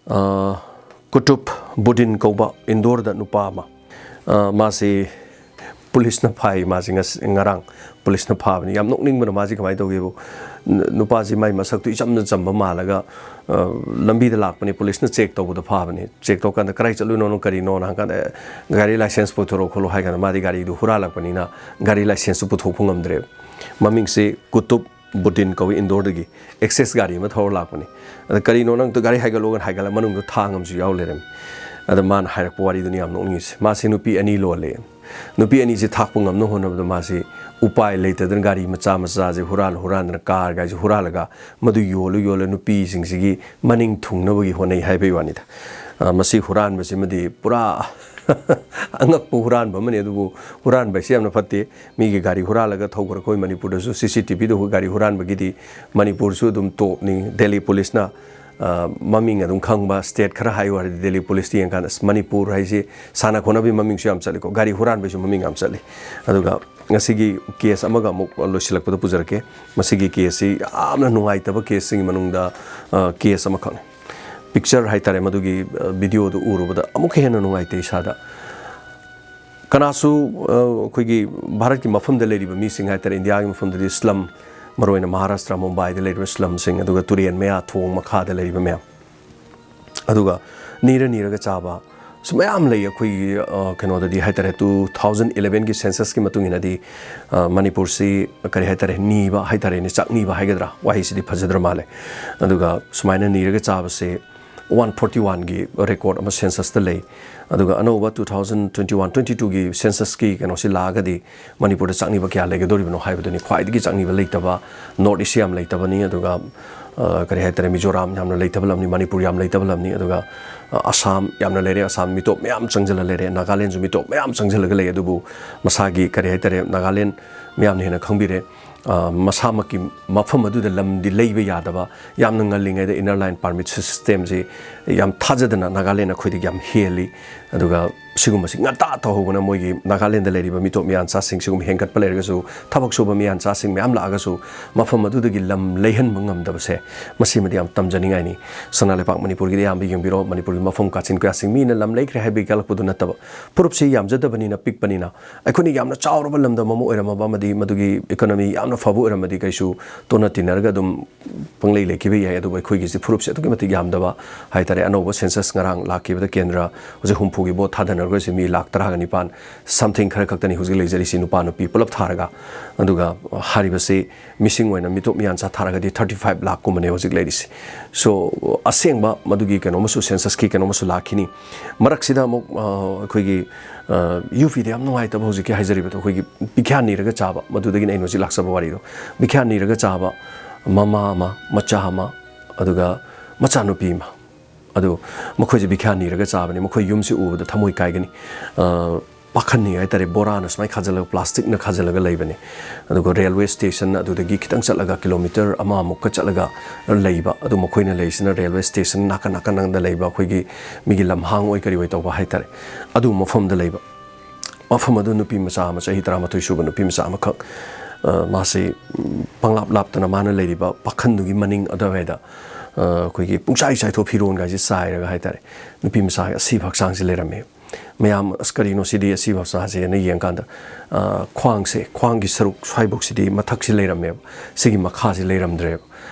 ꯑ, ꯀꯨꯇꯨꯕ ꯕꯨꯗꯤꯟ ꯀꯧꯕ ꯏꯟꯗꯣꯔꯗ ꯅꯨꯄꯥ ꯑꯃ, ꯑ, ꯃꯥꯁꯤ ꯄꯨꯂꯤꯁꯅ ꯐꯥꯏ꯫ ꯃꯥꯁꯤ ꯉꯁ-, ꯉꯔꯥꯡ ꯄꯨꯂꯤꯁꯅ ꯐꯥꯕꯅꯤ꯫ ꯌꯥꯝ ꯅꯣꯛꯅꯤꯡꯕꯅ, ꯃꯥꯁꯤ ꯀꯃꯥꯏꯅ ꯇꯧꯒꯦꯕꯨ, ꯅ-, ꯅꯨꯄꯥꯁꯤ ꯃꯥꯏ ꯃꯁꯛꯇꯨ ꯏꯆꯝꯅ ꯆꯝꯕ ꯃꯥꯜꯂꯒ, ꯑ, ꯂꯝꯕꯤꯗ ꯂꯥꯛꯄꯅꯤ, ꯄꯨꯂꯤꯁꯅ check ꯇꯧꯕꯗ ꯐꯥꯕꯅꯤ꯫ Check ꯇꯧꯀꯥꯟꯗ, "ꯀꯗꯥꯏ ꯆꯠꯂꯨꯏꯅꯣ ꯅꯪ, ꯀꯔꯤꯅꯣꯅ?" ꯍꯪꯀꯥꯟꯗ, "ꯑꯦ, ꯒꯥꯔꯤ license ꯄꯨꯊꯣꯔꯛꯑꯣ" ꯈꯣꯠꯂꯣ ꯍꯥꯏ ꯀꯥꯟꯗ, ꯃꯥꯗꯤ ꯒꯥꯔꯤꯗꯨ ꯍꯨꯔꯥꯜꯂꯛꯄꯅꯤꯅ ꯒꯥꯔꯤ licenseꯇꯨ ꯄꯨꯊꯣꯛꯄ ꯉꯝꯗ꯭ꯔꯦꯕ꯫ ꯃꯃꯤꯡꯁꯤ ꯀꯨꯇꯨꯕ ꯕꯨꯗꯤꯟ ꯀꯧꯏ, ꯏꯟꯗꯣꯔꯗꯒꯤ꯫ Access ꯒꯥꯔꯤ ꯑꯃ ꯊꯧꯔ ꯂꯥꯛꯄꯅꯤ꯫ ꯑꯗ, "ꯀꯔꯤꯅꯣ ꯅꯪ ꯒꯥꯔꯤ ꯍꯥꯏꯒꯠꯂꯣꯒ" ꯍꯥꯏꯒꯠꯂ ꯃꯅꯨꯡꯗ ꯊꯥꯡ ꯑꯃꯁꯨ ꯌꯥꯎ ꯂꯩꯔꯝꯃꯤ꯫ ꯑꯗ ꯃꯥꯅ ꯍꯥꯏꯔꯛꯄ ꯋꯥꯔꯤꯗꯨꯅꯤ ꯌꯥꯝ ꯅꯣꯛꯅꯤꯡꯉꯤꯁꯦ꯫ ꯃꯥꯁꯤ ꯅꯨꯄꯤ ꯑꯅꯤ ꯂꯣꯜꯂꯦ꯫ ꯅꯨꯄꯤ ꯑꯅꯤꯁꯤ ꯊꯥꯛꯄ ꯉꯝꯅ ꯍꯣꯠꯅꯕꯗ ꯃꯥꯁꯤ ꯎꯄꯥꯏ ꯂꯩꯇꯗꯅ ꯒꯥꯔꯤ ꯃꯆꯥ ꯃꯆꯥꯁꯦ ꯍꯨꯔꯥꯟ ꯍꯨꯔꯥꯟꯗꯅ, car ꯒꯥꯏꯁꯦ ꯍꯨꯔꯥꯜꯂꯒ ꯃꯗꯨ ꯌꯣꯜꯂ ꯌꯣꯜꯂ ꯅꯨꯄꯤꯁꯤꯡꯁꯤꯒꯤ ꯃꯅꯤꯡ ꯊꯨꯡꯅꯕꯒꯤ ꯍꯣꯠꯅꯩ ꯍꯥꯏꯕꯒꯤ ꯋꯥꯅꯤꯗ꯫ ꯑ, ꯃꯁꯤ ꯍꯨꯔꯥꯟꯕꯁꯤꯃꯗꯤ ꯄꯨꯔꯥ ꯑꯉꯛꯄ ꯍꯨꯔꯥꯟꯕ ꯑꯃꯅꯤ꯫ ꯑꯗꯨꯕꯨ ꯍꯨꯔꯥꯟꯕ ꯍꯥꯏꯁꯤ ꯌꯥꯝꯅ ꯐꯠꯇꯦ꯫ ꯃꯤꯒꯤ ꯒꯥꯔꯤ ꯍꯨꯔꯥꯜꯂꯒ ꯊꯧꯈ꯭ꯔ ꯑꯩꯈꯣꯏ ꯃꯅꯤꯄꯨꯔꯗꯁꯨ CCTVꯗ ꯒꯥꯔꯤ ꯍꯨꯔꯥꯟꯕꯒꯤꯗꯤ ꯃꯅꯤꯄꯨꯔꯁꯨ ꯑꯗꯨꯝ topꯅꯤ꯫ ꯗꯦꯜꯂꯤ ꯄꯨꯂꯤꯁꯅ, ꯑ, ꯃꯃꯤꯡ ꯑꯗꯨꯝ ꯈꯪꯕ state ꯈꯔ ꯍꯥꯏꯌꯨ ꯍꯥꯏꯔꯗꯤ ꯗꯦꯜꯂꯤ ꯄꯨꯂꯤꯁꯇ ꯌꯦꯡꯀꯥꯟꯗ, ꯑꯁ, ꯃꯅꯤꯄꯨꯔ ꯍꯥꯏꯁꯤ ꯁꯥꯟꯅ ꯈꯣꯠꯅꯕꯒꯤ ꯃꯃꯤꯡꯁꯨ ꯌꯥꯝ ꯆꯠꯂꯤꯀꯣ, ꯒꯥꯔꯤ ꯍꯨꯔꯥꯟꯕꯒꯤꯁꯨ ꯃꯃꯤꯡ ꯌꯥꯝ ꯆꯠꯂꯤ꯫ ꯑꯗꯨꯒ ꯉꯁꯤꯒꯤ case ꯑꯃꯒ ꯑꯃꯨꯛ ꯂꯣꯏꯁꯤꯜꯂꯛꯄꯗ ꯄꯨꯖꯔꯛꯀꯦ꯫ ꯃꯁꯤꯒꯤ caseꯁꯤ ꯌꯥꯝꯅ ꯅꯨꯡꯉꯥꯏꯇꯕ caseꯁꯤꯡꯒꯤ ꯃꯅꯨꯡꯗ, ꯑ, case ꯑꯃꯈꯛꯅꯤ꯫ Picture ꯍꯥꯏꯇꯥꯔꯦ, ꯃꯗꯨꯒꯤ, ꯑ, videoꯗꯨ ꯎꯔꯨꯕꯗ ꯑꯃꯨꯛꯀ ꯍꯦꯟꯅ ꯅꯨꯡꯉꯥꯏꯇꯦ ꯏꯁꯥꯗ꯫ ꯀꯅꯥꯁꯨ, ꯑ, ꯑꯩꯈꯣꯏꯒꯤ ꯚꯥꯔꯠꯀꯤ ꯃꯐꯝꯗ ꯂꯩꯔꯤꯕ ꯃꯤꯁꯤꯡ ꯍꯥꯏꯇꯥꯔꯦ, ꯏꯟꯗꯤꯌꯥꯒꯤ ꯃꯐꯝꯗꯗꯤ slum, ꯃꯔꯨꯑꯣꯏꯅ ꯃꯍꯥꯔꯥꯁꯇ꯭ꯔ, ꯃꯨꯝꯕꯥꯏꯗ ꯂꯩꯔꯤꯕ slumꯁꯤꯡ, ꯑꯗꯨꯒ ꯇꯨꯔꯦꯟ ꯃꯌꯥ, ꯊꯣꯡ ꯃꯈꯥꯗ ꯂꯩꯔꯤꯕ ꯃꯌꯥꯝ, ꯑꯗꯨꯒ ꯅꯤꯔ ꯅꯤꯔꯒ ꯆꯥꯕ, ꯁꯨ ꯃꯌꯥꯝ ꯂꯩ꯫ ꯑꯩꯈꯣꯏꯒꯤ, ꯑ, ꯀꯩꯅꯣꯗꯗꯤ ꯍꯥꯏ ꯇꯥꯔꯦ, two thousand eleven ꯒꯤ census ꯀꯤ ꯃꯇꯨꯡ ꯏꯟꯅꯗꯤ, ꯑ, ꯃꯅꯤꯄꯨꯔꯁꯤ ꯀꯔꯤ ꯍꯥꯏ ꯇꯥꯔꯦ, ꯅꯤꯕ ꯍꯥꯏ ꯇꯥꯔꯦꯅꯦ, ꯆꯥꯛꯅꯤꯕ ꯍꯥꯏꯒꯗ꯭ꯔꯥ, ꯋꯥꯍꯩꯁꯤꯗꯤ ꯐꯖꯗ꯭ꯔ ꯃꯥꯜꯂꯦ꯫ ꯑꯗꯨꯒ ꯁꯨꯃꯥꯏꯅ ꯅꯤꯔꯒ ꯆꯥꯕꯁꯦ one forty one ꯒꯤ record ꯑꯃ census ꯇ ꯂꯩ꯫ ꯑꯗꯨꯒ ꯑꯅꯧꯕ two thousand twenty one twenty two ꯒꯤ census ꯀꯤ ꯀꯩꯅꯣꯁꯤ ꯂꯥꯛꯑꯒꯗꯤ ꯃꯅꯤꯄꯨꯔꯗ ꯆꯥꯛꯅꯤꯕ ꯀꯌꯥ ꯂꯩꯒꯗꯧꯔꯤꯕꯅꯣ ꯍꯥꯏꯕꯗꯨꯅꯤ꯫ ꯈ꯭ꯋꯥꯏꯗꯒꯤ ꯆꯥꯛꯅꯤꯕ ꯂꯩꯇꯕ North East ꯌꯥꯝ ꯂꯩꯇꯕꯅꯤ꯫ ꯑꯗꯨꯒ, ꯑ, ꯀꯔꯤ ꯍꯥꯏ ꯇꯥꯔꯦ, ꯃꯤꯖꯣꯔꯥꯝ ꯌꯥꯝꯅ ꯂꯩꯇꯕ ꯂꯝꯅꯤ, ꯃꯅꯤꯄꯨꯔ ꯌꯥꯝ ꯂꯩꯇꯕ ꯂꯝꯅꯤ꯫ ꯑꯗꯨꯒ, ꯑ, ꯑꯁꯥꯝ ꯌꯥꯝꯅ ꯂꯩꯔꯦ, ꯑꯁꯥꯝ ꯃꯤꯇꯣꯞ ꯃꯌꯥꯝ ꯆꯪꯁꯤꯜꯂ ꯂꯩꯔꯦ, ꯅꯥꯒꯥꯂꯦꯟꯁꯨ ꯃꯤꯇꯣꯞ ꯃꯌꯥꯝ ꯆꯪꯁꯤꯜꯂꯒ ꯂꯩ꯫ ꯑꯗꯨꯕꯨ ꯃꯁꯥꯒꯤ, ꯀꯔꯤ ꯍꯥꯏ ꯇꯥꯔꯦ, ꯅꯥꯒꯥꯂꯦꯟ ꯃꯌꯥꯝꯅ ꯍꯦꯟꯅ ꯈꯪꯕꯤꯔꯦ꯫ ꯑ, ꯃꯁꯥꯃꯛꯀꯤ ꯃꯐꯝ ꯑꯗꯨꯗ ꯂꯝꯗꯤ ꯂꯩꯕ ꯌꯥꯗꯕ, ꯌꯥꯝꯅ ꯉꯜꯂꯤꯉꯩꯗ inner line permit system ꯁꯤ ꯌꯥꯝ ꯊꯥꯖꯗꯅ ꯅꯥꯒꯥꯂꯦꯟ ꯑꯩꯈꯣꯏꯗꯒꯤ ꯌꯥꯝ ꯍꯦꯜꯂꯤ꯫ ꯑꯗꯨꯒ ꯁꯤꯒꯨꯝꯕꯁꯤ ꯉꯟꯇꯥ ꯇꯧꯍꯧꯕꯅ ꯃꯣꯏꯒꯤ ꯅꯥꯒꯥꯂꯦꯟꯗ ꯂꯩꯔꯤꯕ ꯃꯤꯇꯣꯞ ꯃꯤꯌꯥꯟꯆꯥꯁꯤꯡ ꯁꯤꯒꯨꯝꯕ ꯍꯦꯟꯒꯠꯄ ꯂꯩꯔꯒꯁꯨ, ꯊꯕꯛ ꯁꯨꯕ ꯃꯤꯌꯥꯟꯆꯥꯁꯤꯡ ꯃꯌꯥꯝ ꯂꯥꯛꯑꯒꯁꯨ ꯃꯐꯝ ꯑꯗꯨꯗꯒꯤ ꯂꯝ ꯂꯩꯍꯟꯕ ꯉꯝꯗꯕꯁꯦ, ꯃꯁꯤꯃꯗꯤ ꯌꯥꯝ ꯇꯝꯖꯅꯤꯡꯉꯥꯏꯅꯤ꯫ ꯁꯅꯥ ꯂꯩꯄꯥꯛ ꯃꯅꯤꯄꯨꯔꯒꯤꯗꯤ ꯑꯌꯥꯝꯕ ꯌꯦꯡꯕꯤꯔꯣ, ꯃꯅꯤꯄꯨꯔꯒꯤ ꯃꯐꯝ ꯀꯥꯆꯤꯟ ꯀꯣꯌꯥꯁꯤꯡ ꯃꯤꯅ ꯂꯝ ꯂꯩꯈ꯭ꯔꯦ ꯍꯥꯏꯕꯒꯤ ꯀꯜꯂꯛꯄꯗꯨ ꯅꯠꯇꯕ, ꯐꯨꯔꯨꯞꯁꯤ ꯌꯥꯝꯖꯗꯕꯅꯤꯅ, ꯄꯤꯛꯄꯅꯤꯅ, ꯑꯩꯈꯣꯏꯅ ꯌꯥꯝꯅ ꯆꯥꯎꯔꯕ ꯂꯝꯗꯝ ꯑꯃ ꯑꯣꯏꯔꯝꯃꯕ ꯑꯃꯗꯤ ꯃꯗꯨꯒꯤ economy ꯌꯥꯝꯅ ꯐꯕ ꯑꯣꯏꯔꯝꯃꯗꯤ ꯀꯩꯁꯨ ꯇꯣꯠꯅ ꯇꯤꯟꯅꯔꯒ ꯑꯗꯨꯝ ꯄꯪꯂꯩ ꯂꯩꯈꯤꯕ ꯌꯥꯏ꯫ ꯑꯗꯨꯕꯨ ꯑꯩꯈꯣꯏꯒꯤꯁꯤ ꯐꯨꯔꯨꯞꯁꯦ ꯑꯗꯨꯛꯀꯤ ꯃꯇꯤꯛ ꯌꯥꯝꯗꯕ ꯍꯥꯏꯇꯥꯔꯦ꯫ ꯑꯅꯧꯕ census ꯉꯔꯥꯡ ꯂꯥꯛꯈꯤꯕꯗ ꯀꯦꯟꯗ꯭ꯔ ꯍꯧꯖꯤꯛ ꯍꯨꯝꯐꯨꯒꯤ vote ꯊꯥꯗꯅꯔꯒꯁꯨ ꯃꯤ ꯂꯥꯛ ꯇꯔꯥꯒ ꯅꯤꯄꯥꯟ something ꯈꯔ ꯈꯛꯇꯅꯤ ꯍꯧꯖꯤꯛ ꯂꯩꯖꯔꯤꯁꯤ, ꯅꯨꯄꯥ ꯅꯨꯄꯤ ꯄꯨꯂꯞ ꯊꯥꯔꯒ꯫ ꯑꯗꯨꯒ ꯍꯥꯏꯔꯤꯕꯁꯤ ꯃꯤꯁꯤꯡ ꯑꯣꯏꯅ ꯃꯤꯇꯣꯞ ꯃꯤꯌꯥꯟꯆꯥ ꯊꯥꯔꯒꯗꯤ thirty five ꯂꯥꯛ ꯀꯨꯝꯕꯅꯦ ꯍꯧꯖꯤꯛ ꯂꯩꯔꯤꯁꯤ꯫ So, ꯑꯁꯦꯡꯕ ꯃꯗꯨꯒꯤ ꯀꯩꯅꯣꯃꯁꯨ, census ꯀꯤ ꯀꯩꯅꯣꯃꯁꯨ ꯂꯥꯛꯈꯤꯅꯤ꯫ ꯃꯔꯛꯁꯤꯗ ꯑꯃꯨꯛ, ꯑ, ꯑꯩꯈꯣꯏꯒꯤ, ꯑ, ꯌꯨ ꯄꯤꯗ ꯌꯥꯝ ꯅꯨꯡꯉꯥꯏꯇꯕ ꯍꯧꯖꯤꯛꯀꯤ ꯍꯥꯏꯖꯔꯤꯕꯗꯣ, ꯑꯩꯈꯣꯏꯒꯤ ꯚꯤꯈ꯭ꯌꯥ ꯅꯤꯔꯒ ꯆꯥꯕ, ꯃꯗꯨꯗꯒꯤꯅꯤ ꯑꯩꯅ ꯍꯧꯖꯤꯛ ꯂꯥꯛꯆꯕ ꯋꯥꯔꯤꯗꯣ꯫ ꯚꯤꯈ꯭ꯌꯥ ꯅꯤꯔꯒ ꯆꯥꯕ ꯃꯃꯥ ꯑꯃ, ꯃꯆꯥ ꯑꯃ, ꯑꯗꯨꯒ ꯃꯆꯥꯅꯨꯄꯤ ꯑꯃ꯫ ꯑꯗꯨ ꯃꯈꯣꯏꯁꯦ ꯚꯤꯈ꯭ꯌꯥ ꯅꯤꯔꯒ ꯆꯥꯕꯅꯤ꯫ ꯃꯈꯣꯏ ꯌꯨꯝꯁꯤ ꯎꯕꯗ ꯊꯃꯣꯏ ꯀꯥꯏꯒꯅꯤ꯫ ꯑ, ꯄꯥꯈꯟꯅꯤ ꯍꯥꯏꯇꯥꯔꯦ, ꯕꯣꯔꯥꯅ ꯁꯨꯃꯥꯏꯅ ꯈꯥꯖꯤꯜꯂꯒ, plastic ꯅ ꯈꯥꯖꯤꯜꯂꯒ ꯂꯩꯕꯅꯤ꯫ ꯑꯗꯨꯒ railway station ꯑꯗꯨꯗꯒꯤ ꯈꯤꯇꯪ ꯆꯠꯂꯒ, kilometre ꯑꯃꯃꯨꯛꯀ ꯆꯠꯂꯒ ꯂꯩꯕ, ꯑꯗꯨ ꯃꯈꯣꯏꯅ ꯂꯩꯔꯤꯁꯤꯅ railway station ꯅꯥꯀꯟ ꯅꯥꯀꯟꯗ ꯂꯩꯕ ꯑꯩꯈꯣꯏꯒꯤ ꯃꯤꯒꯤ ꯂꯝꯍꯥꯡ ꯑꯣꯏ ꯀꯔꯤ ꯑꯣꯏ ꯇꯧꯕ ꯍꯥꯏꯇꯥꯔꯦ꯫ ꯑꯗꯨ ꯃꯐꯝꯗ ꯂꯩꯕ꯫ ꯃꯐꯝ ꯑꯗꯨ ꯅꯨꯄꯤ ꯃꯆꯥ ꯑꯃ, ꯆꯍꯤ ꯇꯔꯥꯃꯥꯊꯣꯏ ꯁꯨꯕ ꯅꯨꯄꯤ ꯃꯆꯥ ꯑꯃꯈꯛ, ꯑ, ꯃꯥꯁꯤ, ꯎꯝ, ꯄꯪꯂꯥꯞ ꯂꯥꯞꯇꯅ ꯃꯥꯅ ꯂꯩꯔꯤꯕ ꯄꯥꯈꯟꯗꯨꯒꯤ ꯃꯅꯤꯡ ꯑꯗꯨꯋꯥꯏꯗ, ꯑ, ꯑꯩꯈꯣꯏꯒꯤ ꯄꯨꯡꯆꯥꯏ ꯆꯥꯏꯊꯣꯛ, ꯐꯤꯔꯣꯟꯒꯥꯏꯁꯦ ꯆꯥꯏꯔꯒ ꯍꯥꯏꯇꯥꯔꯦ, ꯅꯨꯄꯤ ꯃꯆꯥꯒꯤ ꯑꯁꯤꯕ ꯍꯛꯆꯥꯡꯁꯤ ꯂꯩꯔꯝꯃꯦ꯫ ꯃꯌꯥꯝ, "ꯑꯁ, ꯀꯔꯤꯅꯣ ꯁꯤꯗꯤ, ꯑꯁꯤꯕ ꯃꯆꯥꯁꯦꯅ" ꯌꯦꯡꯀꯥꯟꯗ, ꯑ, ꯈ꯭ꯋꯥꯡꯁꯦ, ꯈ꯭ꯋꯥꯡꯒꯤ ꯁꯔꯨꯛ ꯁ꯭ꯋꯥꯏꯐꯧꯁꯤꯗꯤ ꯃꯊꯛꯁꯤ ꯂꯩꯔꯝꯃꯦꯕ, ꯁꯤꯒꯤ ꯃꯈꯥꯁꯤ ꯂꯩꯔꯝꯗ꯭ꯔꯦꯕ꯫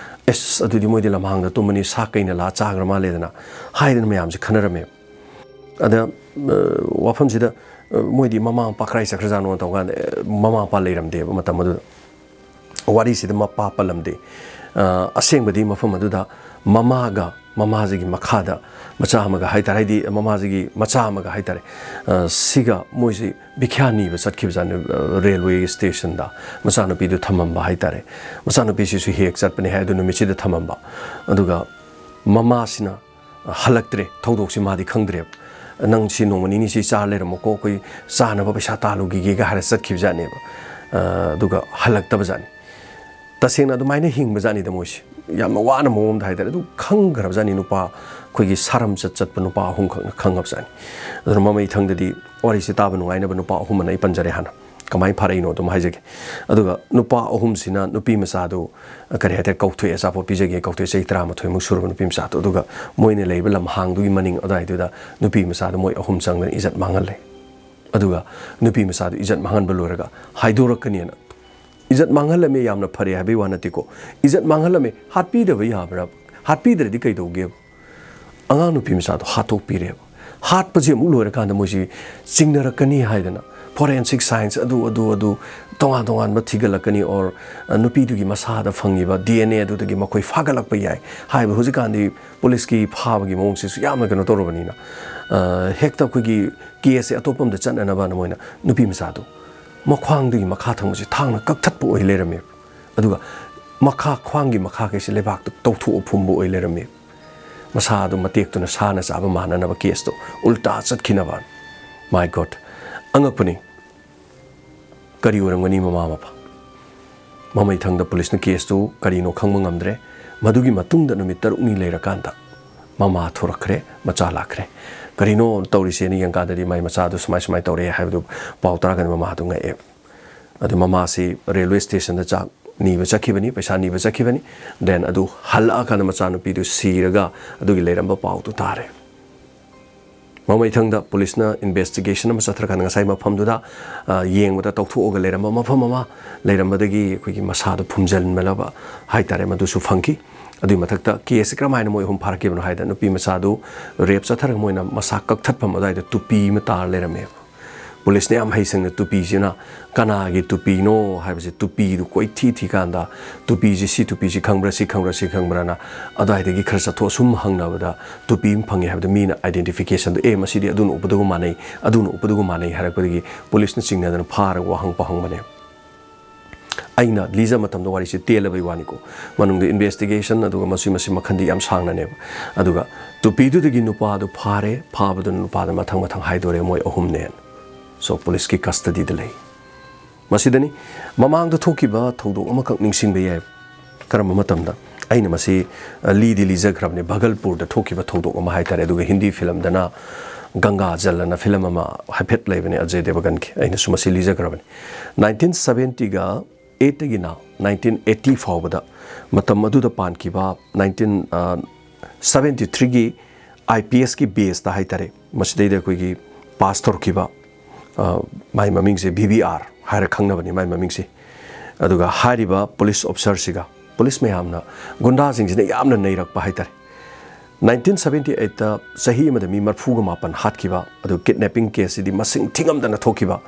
"ꯑꯦꯁ, ꯑꯗꯨꯗꯤ ꯃꯣꯏꯗꯤ ꯂꯝꯍꯥꯡꯗ ꯇꯨꯝꯃꯅꯤ, ꯁꯥ ꯀꯩꯅ ꯂꯥ ꯆꯥꯈ꯭ꯔ ꯃꯥꯜꯂꯦꯗꯅ" ꯍꯥꯏꯗꯅ ꯃꯌꯥꯝꯁꯦ ꯈꯟꯅꯔꯝꯃꯦꯕ꯫ ꯑꯗ ꯋꯥꯐꯝꯁꯤꯗ ꯃꯣꯏꯗꯤ ꯃꯃꯥ ꯃꯄꯥ ꯀꯗꯥꯏ ꯆꯠꯈ꯭ꯔꯖꯥꯠꯅꯣ ꯇꯧꯀꯥꯟꯗ ꯃꯃꯥ ꯃꯄꯥ ꯂꯩꯔꯝꯗꯦꯕ ꯃꯇꯝ ꯑꯗꯨꯗ꯫ ꯋꯥꯔꯤꯁꯤꯗ ꯃꯄꯥ ꯄꯜꯂꯝꯗꯦ꯫ ꯑꯁꯦꯡꯕꯗꯤ ꯃꯐꯝ ꯑꯗꯨꯗ ꯃꯃꯥꯒ ꯃꯃꯥꯁꯤꯒꯤ ꯃꯈꯥꯗ ꯃꯆꯥ ꯑꯃꯒ ꯍꯥꯏꯇꯥꯔꯦ, ꯍꯥꯏꯗꯤ ꯃꯃꯥꯁꯤꯒꯤ ꯃꯆꯥ ꯑꯃꯒ ꯍꯥꯏꯇꯥꯔꯦ, ꯁꯤꯒ ꯃꯣꯏꯁꯤ ꯚꯤꯈ꯭ꯌꯥ ꯅꯤꯕ ꯆꯠꯈꯤꯕꯖꯥꯠꯅꯤ꯫ ꯔꯦꯜꯋꯦ ꯁ꯭ꯇꯦꯁꯟꯗ ꯃꯆꯥꯅꯨꯄꯤꯗꯨ ꯊꯝꯃꯝꯕ ꯍꯥꯏꯇꯥꯔꯦ꯫ ꯃꯆꯥꯅꯨꯄꯤꯁꯤꯁꯨ ꯍꯦꯛ ꯆꯠꯄꯅꯦ ꯍꯥꯏ, ꯑꯗꯨ ꯅꯨꯃꯤꯠꯁꯤꯗ ꯊꯝꯃꯝꯕ꯫ ꯑꯗꯨꯒ ꯃꯃꯥꯁꯤꯅ ꯍꯜꯂꯛꯇ꯭ꯔꯦ, ꯊꯧꯗꯣꯛꯁꯤ ꯃꯥꯗꯤ ꯈꯪꯗ꯭ꯔꯦꯕ꯫ "ꯅꯪ ꯁꯤ ꯅꯣꯡꯃ ꯅꯤꯅꯤ ꯁꯤ ꯆꯥꯔ ꯂꯩꯔꯝꯃꯣꯀꯣ, ꯑꯩꯈꯣꯏ ꯆꯥꯅꯕ ꯄꯩꯁꯥ ꯇꯥꯜꯂꯨꯈꯤꯒꯦꯒ" ꯍꯥꯏꯔ ꯆꯠꯈꯤꯕꯖꯥꯠꯅꯦꯕ꯫ ꯑꯗꯨꯒ ꯍꯜꯂꯛꯇꯕꯖꯥꯠꯅꯤ꯫ ꯇꯁꯦꯡꯅ ꯑꯗꯨꯃꯥꯏꯅ ꯍꯤꯡꯕꯖꯥꯠꯅꯤꯗ ꯃꯣꯏꯁꯦ꯫ ꯌꯥꯝꯅ ꯋꯥꯅ ꯃꯑꯣꯡꯗ ꯍꯥꯏꯇꯥꯔꯦ꯫ ꯑꯗꯨ ꯈꯪꯈ꯭ꯔꯕꯖꯥꯠꯅꯤ, ꯅꯨꯄꯥ ꯑꯩꯈꯣꯏꯒꯤ ꯁꯥꯔꯝ ꯆꯠ ꯆꯠꯄ ꯅꯨꯄꯥ ꯑꯍꯨꯝꯈꯛꯅ ꯈꯪꯉꯕꯖꯥꯠꯅꯤ꯫ ꯑꯗꯨꯅ ꯃꯃꯩꯊꯪꯗꯗꯤ ꯋꯥꯔꯤꯁꯦ ꯇꯥꯕ ꯅꯨꯡꯉꯥꯏꯅꯕ ꯅꯨꯄꯥ ꯑꯍꯨꯝ ꯑꯅ ꯑꯩ ꯄꯟꯖꯔꯦ ꯍꯥꯟꯅ꯫ ꯀꯃꯥꯏꯅ ꯐꯥꯔꯛꯏꯅꯣ ꯑꯗꯨꯝ ꯍꯥꯏꯖꯒꯦ꯫ ꯑꯗꯨꯒ ꯅꯨꯄꯥ ꯑꯍꯨꯝꯁꯤꯅ ꯅꯨꯄꯤ ꯃꯆꯥꯗꯨ, ꯀꯔꯤ ꯍꯥꯏꯇꯥꯔꯦ, ꯀꯧꯊꯣꯛꯑꯦ, ꯑꯆꯥꯄꯣꯠ ꯄꯤꯖꯒꯦ ꯀꯧꯊꯣꯛꯑꯦ, ꯆꯍꯤ ꯇꯔꯥꯃꯥꯊꯣꯏꯃꯨꯛ ꯁꯨꯔꯕ ꯅꯨꯄꯤ ꯃꯆꯥꯗꯣ꯫ ꯑꯗꯨꯒ ꯃꯣꯏꯅ ꯂꯩꯕ ꯂꯝꯍꯥꯡꯗꯨꯒꯤ ꯃꯅꯤꯡ ꯑꯗꯨꯋꯥꯏꯗꯨꯗ ꯅꯨꯄꯤ ꯃꯆꯥꯗꯣ ꯃꯣꯏ ꯑꯍꯨꯝ ꯆꯪꯗꯅ ꯏꯖꯠ ꯃꯥꯡꯍꯜꯂꯦ꯫ ꯑꯗꯨꯒ ꯅꯨꯄꯤ ꯃꯆꯥꯗꯨ ꯏꯖꯠ ꯃꯥꯡꯍꯟꯕ ꯂꯣꯏꯔꯒ ꯍꯥꯏꯗꯣꯔꯛꯀꯅꯤꯅ꯫ ꯏꯖꯠ ꯃꯥꯡꯍꯜꯂꯝꯃꯦ, ꯌꯥꯝꯅ ꯐꯔꯦ ꯍꯥꯏꯕꯒꯤ ꯋꯥ ꯅꯠꯇꯦꯀꯣ꯫ ꯏꯖꯠ ꯃꯥꯡꯍꯜꯂꯝꯃꯦ, ꯍꯥꯠꯄꯤꯗꯕ ꯌꯥꯕ꯭ꯔꯥ? ꯍꯥꯠꯄꯤꯗ꯭ꯔꯗꯤ ꯀꯩꯗꯧꯒꯦꯕ? ꯑꯉꯥꯡ ꯅꯨꯄꯤ ꯃꯆꯥꯗꯣ ꯍꯥꯠꯇꯣꯛꯄꯤꯔꯦꯕ꯫ ꯍꯥꯠꯄꯁꯦ ꯑꯃꯨꯛ ꯂꯣꯏꯔꯀꯥꯟꯗ ꯃꯣꯏꯁꯤ ꯆꯤꯡꯅꯔꯛꯀꯅꯤ ꯍꯥꯏꯗꯅ forensic science ꯑꯗꯨ, ꯑꯗꯨ, ꯑꯗꯨ ꯇꯣꯉꯥꯟ ꯇꯣꯉꯥꯟꯕ ꯊꯤꯒꯠꯂꯛꯀꯅꯤ, or, ꯑ, ꯅꯨꯄꯤꯗꯨꯒꯤ ꯃꯁꯥꯗ ꯐꯪꯉꯤꯕ D N A ꯑꯗꯨꯗꯒꯤ ꯃꯈꯣꯏ ꯐꯥꯒꯠꯂꯛꯄ ꯌꯥꯏ ꯍꯥꯏꯕ꯫ ꯍꯧꯖꯤꯛꯀꯥꯟꯗꯤ ꯄꯨꯂꯤꯁꯀꯤ ꯐꯥꯕꯒꯤ ꯃꯑꯣꯡꯁꯤꯁꯨ ꯌꯥꯝꯅ ꯀꯩꯅꯣ ꯇꯧꯔꯕꯅꯤꯅ, ꯑ, ꯍꯦꯛꯇ ꯑꯩꯈꯣꯏꯒꯤ case ꯁꯦ ꯑꯇꯣꯞꯄ ꯑꯝꯗ ꯆꯠꯅꯅꯕꯅ ꯃꯣꯏꯅ ꯅꯨꯄꯤ ꯃꯆꯥꯗꯣ ꯃꯈ꯭ꯋꯥꯡꯗꯒꯤ ꯃꯈꯥ ꯊꯪꯕꯁꯦ ꯊꯥꯡꯅ ꯀꯛꯊꯠꯄ ꯑꯣꯏ ꯂꯩꯔꯝꯃꯦꯕ꯫ ꯑꯗꯨꯒ ꯃꯈꯥ, ꯈ꯭ꯋꯥꯡꯒꯤ ꯃꯈꯥꯈꯩꯁꯦ ꯂꯩꯕꯥꯛꯇ ꯇꯧꯊꯣꯛꯑ ꯐꯨꯝꯕ ꯑꯣꯏ ꯂꯩꯔꯝꯃꯦ꯫ ꯃꯁꯥꯗꯣ ꯃꯇꯦꯛꯇꯨꯅ ꯁꯥꯅ ꯆꯥꯕ ꯃꯥꯟꯅꯅꯕ case ꯇꯣ ꯎꯜꯇꯥ ꯆꯠꯈꯤꯅꯕ꯫ My God! ꯑꯉꯛꯄꯅꯤ꯫ ꯀꯔꯤ ꯑꯣꯏꯔꯝꯒꯅꯤ ꯃꯃꯥ ꯃꯄꯥ? ꯃꯃꯩꯊꯪꯗ ꯄꯨꯂꯤꯁꯅ case ꯇꯨ ꯀꯔꯤꯅꯣ ꯈꯪꯕ ꯉꯝꯗ꯭ꯔꯦ꯫ ꯃꯗꯨꯒꯤ ꯃꯇꯨꯡꯗ ꯅꯨꯃꯤꯠ ꯇꯔꯨꯛꯅꯤ ꯂꯩꯔꯀꯥꯟꯗ ꯃꯃꯥ ꯊꯣꯔꯛꯈ꯭ꯔꯦ, ꯃꯆꯥ ꯂꯥꯛꯈ꯭ꯔꯦ꯫ ꯀꯔꯤꯅꯣ ꯇꯧꯔꯤꯁꯦꯅ ꯌꯦꯡꯀꯥꯟꯗꯗꯤ ꯃꯥꯏ ꯃꯆꯥꯗꯨ ꯁꯨꯃꯥꯏ ꯁꯨꯃꯥꯏ ꯇꯧꯔꯛꯑꯦ ꯍꯥꯏꯕꯗꯨ ꯄꯥꯎ ꯇꯥꯔꯀꯥꯟꯗ ꯃꯃꯥꯗꯨ ꯉꯛꯑꯦ꯫ ꯑꯗꯨ ꯃꯃꯥꯁꯤ railway station ꯗ ꯆꯥꯛ ꯅꯤꯕ ꯆꯠꯈꯤꯕꯅꯤ, ꯄꯩꯁꯥ ꯅꯤꯕ ꯆꯠꯈꯤꯕꯅꯤ꯫ Then ꯑꯗꯨ ꯍꯜꯂꯛꯑꯀꯥꯟꯗ ꯃꯆꯥꯅꯨꯄꯤꯗꯨ ꯁꯤꯔꯒ ꯑꯗꯨꯒꯤ ꯂꯩꯔꯝꯕ ꯄꯥꯎꯗꯨ ꯇꯥꯔꯦ꯫ ꯃꯃꯩꯊꯪꯗ ꯄꯨꯂꯤꯁꯅ investigation ꯑꯃ ꯆꯠꯊꯔꯀꯥꯟꯗ ꯉꯁꯥꯏ ꯃꯐꯝꯗꯨꯗ, ꯑ, ꯌꯦꯡꯕꯗ ꯇꯧꯊꯣꯛꯑꯒ ꯂꯩꯔꯝꯕ ꯃꯐꯝ ꯑꯃ ꯂꯩꯔꯝꯕꯗꯒꯤ ꯑꯩꯈꯣꯏꯒꯤ ꯃꯁꯥꯗꯣ ꯐꯨꯝꯖꯤꯟꯕꯅꯕ ꯍꯥꯏꯇꯥꯔꯦ, ꯃꯗꯨꯁꯨ ꯐꯪꯈꯤ꯫ ꯑꯗꯨꯒꯤ ꯃꯊꯛꯇ ꯀꯦꯁꯁꯦ ꯀꯔꯝꯍꯥꯏꯅ ꯃꯣꯏ ꯑꯍꯨꯝ ꯐꯥꯔꯛꯈꯤꯕꯅꯣ ꯍꯥꯏꯗ, ꯅꯨꯄꯤ ꯃꯆꯥꯗꯨ ꯔꯦꯞ ꯆꯠꯊꯔꯒ ꯃꯣꯏꯅ ꯃꯁꯥ ꯀꯛꯊꯠꯐꯝ ꯑꯗꯨꯋꯥꯏꯗ ꯇꯨꯄꯤ ꯑꯃ ꯇꯥꯔ ꯂꯩꯔꯝꯃꯦꯕ꯫ ꯄꯨꯂꯤꯁꯅ ꯌꯥꯝ ꯍꯩꯁꯤꯡꯅ ꯇꯨꯄꯤꯁꯤꯅ ꯀꯅꯥꯒꯤ ꯇꯨꯄꯤꯅꯣ ꯍꯥꯏꯕꯁꯦ, ꯇꯨꯄꯤꯗꯨ ꯀꯣꯏꯊꯤ ꯊꯤꯀꯥꯟꯗ, "ꯇꯨꯄꯤꯁꯤ, ꯁꯤ ꯇꯨꯄꯤꯁꯤ ꯈꯪꯕ꯭ꯔꯥ, ꯁꯤ ꯈꯪꯕ꯭ꯔꯥ, ꯁꯤ ꯈꯪꯕ꯭ꯔꯥꯅ?" ꯑꯗꯨꯋꯥꯏꯗꯒꯤ ꯈꯔ ꯆꯠꯊꯣꯛ ꯑꯁꯨꯝ ꯍꯪꯅꯕꯗ ꯇꯨꯄꯤ ꯑꯃ ꯐꯪꯉꯦ ꯍꯥꯏꯕꯗ ꯃꯤꯅ ꯑꯥꯏꯗꯦꯟꯇꯤꯐꯤꯀꯦꯁꯟꯗꯣ, "ꯑꯦ, ꯃꯁꯤꯗꯤ ꯑꯗꯨꯅ ꯎꯞꯄꯗꯨꯒ ꯃꯥꯟꯅꯩ, ꯑꯗꯨꯅ ꯎꯞꯄꯗꯨꯒ ꯃꯥꯟꯅꯩ" ꯍꯥꯏꯔꯛꯄꯗꯒꯤ ꯄꯨꯂꯤꯁꯅ ꯆꯤꯡꯅꯗꯅ ꯐꯥꯔꯒ ꯋꯥꯍꯪ ꯄꯥꯍꯪꯕꯅꯦ꯫ ꯑꯩꯅ ꯂꯤꯖ ꯃꯇꯝꯗ ꯋꯥꯔꯤꯁꯦ ꯇꯦꯜꯂꯕꯩ ꯋꯥꯅꯤꯀꯣ, ꯃꯅꯨꯡꯗ ꯏꯟꯚꯦꯁꯇꯤꯒꯦꯁꯟ ꯑꯗꯨꯒ ꯃꯁꯤ, ꯃꯁꯤ ꯃꯈꯟꯗꯤ ꯌꯥꯝ ꯁꯥꯡꯅꯅꯦꯕ꯫ ꯑꯗꯨꯒ ꯇꯨꯄꯤꯗꯨꯗꯒꯤ ꯅꯨꯄꯥꯗꯨ ꯐꯥꯔꯦ, ꯐꯥꯕꯗꯨꯅ ꯅꯨꯄꯥꯗ ꯃꯊꯪ ꯃꯊꯪ ꯍꯥꯏꯗꯣꯔꯦ, ꯃꯣꯏ ꯑꯍꯨꯝꯅꯦꯅ꯫ So, ꯄꯨꯂꯤꯁꯀꯤ ꯀꯁꯇꯗꯤꯗ ꯂꯩ꯫ ꯃꯁꯤꯗꯅꯤ ꯃꯃꯥꯡꯗ ꯊꯣꯛꯈꯤꯕ ꯊꯧꯗꯣꯛ ꯑꯃꯈꯛ ꯅꯤꯡꯁꯤꯡꯕ ꯌꯥꯏ꯫ ꯀꯔꯝꯕ ꯃꯇꯝꯗ? ꯑꯩꯅ ꯃꯁꯤ, ꯑ, ꯂꯤꯗꯤ ꯂꯤꯖꯈ꯭ꯔꯕꯅꯤ, ꯚꯒꯜꯄꯨꯔꯗ ꯊꯣꯛꯈꯤꯕ ꯊꯧꯗꯣꯛ ꯑꯃ ꯍꯥꯏꯇꯥꯔꯦ꯫ ꯑꯗꯨꯒ ꯍꯤꯟꯗꯤ ꯐꯤꯂꯝꯗꯅ ꯒꯪꯒꯥ ꯖꯜ ꯑꯅ ꯐꯤꯂꯝ ꯑꯃ ꯍꯥꯏꯐꯦꯠ ꯂꯩꯕꯅꯦ, ꯑꯖꯌ ꯗꯦꯕꯒꯟꯒꯤ꯫ ꯑꯩꯅꯁꯨ ꯃꯁꯤ ꯂꯤꯖꯈ꯭ꯔꯕꯅꯤ꯫ ꯅꯥꯏꯟꯇꯤꯟ ꯁꯕꯦꯟꯇꯤꯒ ꯑꯩꯠꯇꯒꯤꯅ ꯅꯥꯏꯟꯇꯤꯟ ꯑꯩꯠꯇꯤ ꯐꯥꯎꯕꯗ, ꯃꯇꯝ ꯑꯗꯨꯗ ꯄꯥꯟꯈꯤꯕ ꯅꯥꯏꯟꯇꯤꯟ, ꯑ, ꯁꯕꯦꯟꯇꯤ ꯊ꯭ꯔꯤꯒꯤ IPSꯀꯤ ꯕꯦꯁꯇ ꯍꯥꯏꯇꯥꯔꯦ, ꯃꯁꯤꯗꯩꯗ ꯑꯩꯈꯣꯏꯒꯤ ꯄꯥꯁ ꯇꯧꯔꯛꯈꯤꯕ, ꯑ, ꯃꯥꯏ ꯃꯃꯤꯡꯁꯦ VVR ꯍꯥꯏꯔ ꯈꯪꯅꯕꯅꯤ, ꯃꯥꯏ ꯃꯃꯤꯡꯁꯦ꯫ ꯑꯗꯨꯒ ꯍꯥꯏꯔꯤꯕ ꯄꯨꯂꯤꯁ ꯑꯣꯐꯤꯁꯔꯁꯤꯒ, ꯄꯨꯂꯤꯁ ꯃꯌꯥꯝꯅ, ꯒꯨꯟꯗꯥꯁꯤꯡꯁꯤꯅ ꯌꯥꯝꯅ ꯅꯩꯔꯛꯄ ꯍꯥꯏꯇꯥꯔꯦ꯫ ꯅꯥꯏꯟꯇꯤꯟ ꯁꯕꯦꯟꯇꯤ ꯑꯩꯠꯇ ꯆꯍꯤ ꯑꯃꯗ ꯃꯤ ꯃꯔꯐꯨꯒ ꯃꯥꯄꯟ ꯍꯥꯠꯈꯤꯕ, ꯑꯗꯨ ꯀꯤꯗꯅꯦꯄꯤꯡ ꯀꯦꯁꯁꯤꯗꯤ ꯃꯁꯤꯡ ꯊꯤꯉꯝꯗꯅ ꯊꯣꯛꯈꯤꯕ,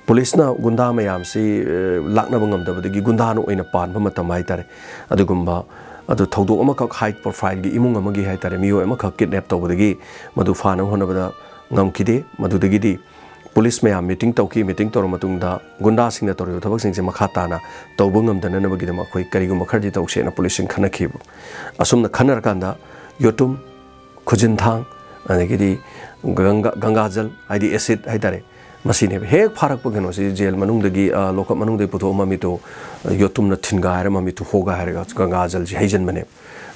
ꯄꯨꯂꯤꯁꯅ ꯒꯨꯟꯗꯥ ꯃꯌꯥꯝꯁꯤ, ꯑ, ꯂꯥꯛꯅꯕ ꯉꯝꯗꯕꯗꯒꯤ ꯒꯨꯟꯗꯥꯅ ꯑꯣꯏꯅ ꯄꯥꯟꯕ ꯃꯇꯝ ꯍꯥꯏꯇꯥꯔꯦ꯫ ꯑꯗꯨꯒꯨꯝꯕ, ꯑꯗꯨ ꯊꯧꯗꯣꯛ ꯑꯃꯈꯛ, ꯍꯥꯏ ꯄ꯭ꯔꯣꯐꯥꯏꯜꯒꯤ ꯏꯃꯨꯡ ꯑꯃꯒꯤ ꯍꯥꯏꯇꯥꯔꯦ, ꯃꯤꯑꯣꯏ ꯑꯃꯈꯛ ꯀꯤꯗꯅꯦꯞ ꯇꯧꯕꯗꯒꯤ ꯃꯗꯨ ꯐꯥꯅꯕ ꯍꯣꯠꯅꯕꯗ ꯉꯝꯈꯤꯗꯦ꯫ ꯃꯗꯨꯗꯒꯤꯗꯤ ꯄꯨꯂꯤꯁ ꯃꯌꯥꯝ ꯃꯤꯇꯤꯡ ꯇꯧꯈꯤ꯫ ꯃꯤꯇꯤꯡ ꯇꯧꯔꯕ ꯃꯇꯨꯡꯗ ꯒꯨꯟꯗꯥꯁꯤꯡꯅ ꯇꯧꯔꯤꯕ ꯊꯕꯛꯁꯤꯡꯁꯦ ꯃꯈꯥ ꯇꯥꯅ ꯇꯧꯕ ꯉꯝꯗꯅꯅꯕꯒꯤꯗꯃꯛ ꯑꯩꯈꯣꯏ ꯀꯔꯤꯒꯨꯝꯕ ꯈꯔꯗꯤ ꯇꯧꯁꯦꯅ ꯄꯨꯂꯤꯁꯁꯤꯡ ꯈꯟꯅꯈꯤꯕ꯫ ꯑꯁꯨꯝꯅ ꯈꯟꯅꯔꯀꯥꯟꯗ ꯌꯣꯇꯨꯝ, ꯈꯨꯖꯤꯟꯊꯥꯡ, ꯑꯗꯒꯤꯗꯤ ꯒꯪꯒꯥ, ꯒꯪꯒꯥꯖꯜ, ꯍꯥꯏꯗꯤ ꯑꯦꯁꯤꯗ ꯍꯥꯏꯇꯥꯔꯦ, ꯃꯁꯤꯅꯦꯕ꯫ ꯍꯦꯛ ꯐꯥꯔꯛꯄ ꯀꯩꯅꯣꯁꯤ, ꯖꯦꯜ ꯃꯅꯨꯡꯗꯒꯤ, ꯑ, ꯂꯣꯀꯞ ꯃꯅꯨꯡꯗꯒꯤ ꯄꯨꯊꯣꯛꯑ ꯃꯃꯤꯠꯇꯣ, ꯑ, ꯌꯣꯇꯨꯝꯅ ꯊꯤꯟꯒꯥꯏꯔ ꯃꯃꯤꯠꯇꯨ ꯍꯣꯒꯥꯏꯔꯒ ꯒꯪꯒꯥꯖꯜꯁꯤ ꯍꯩꯖꯤꯟꯕꯅꯦꯕ꯫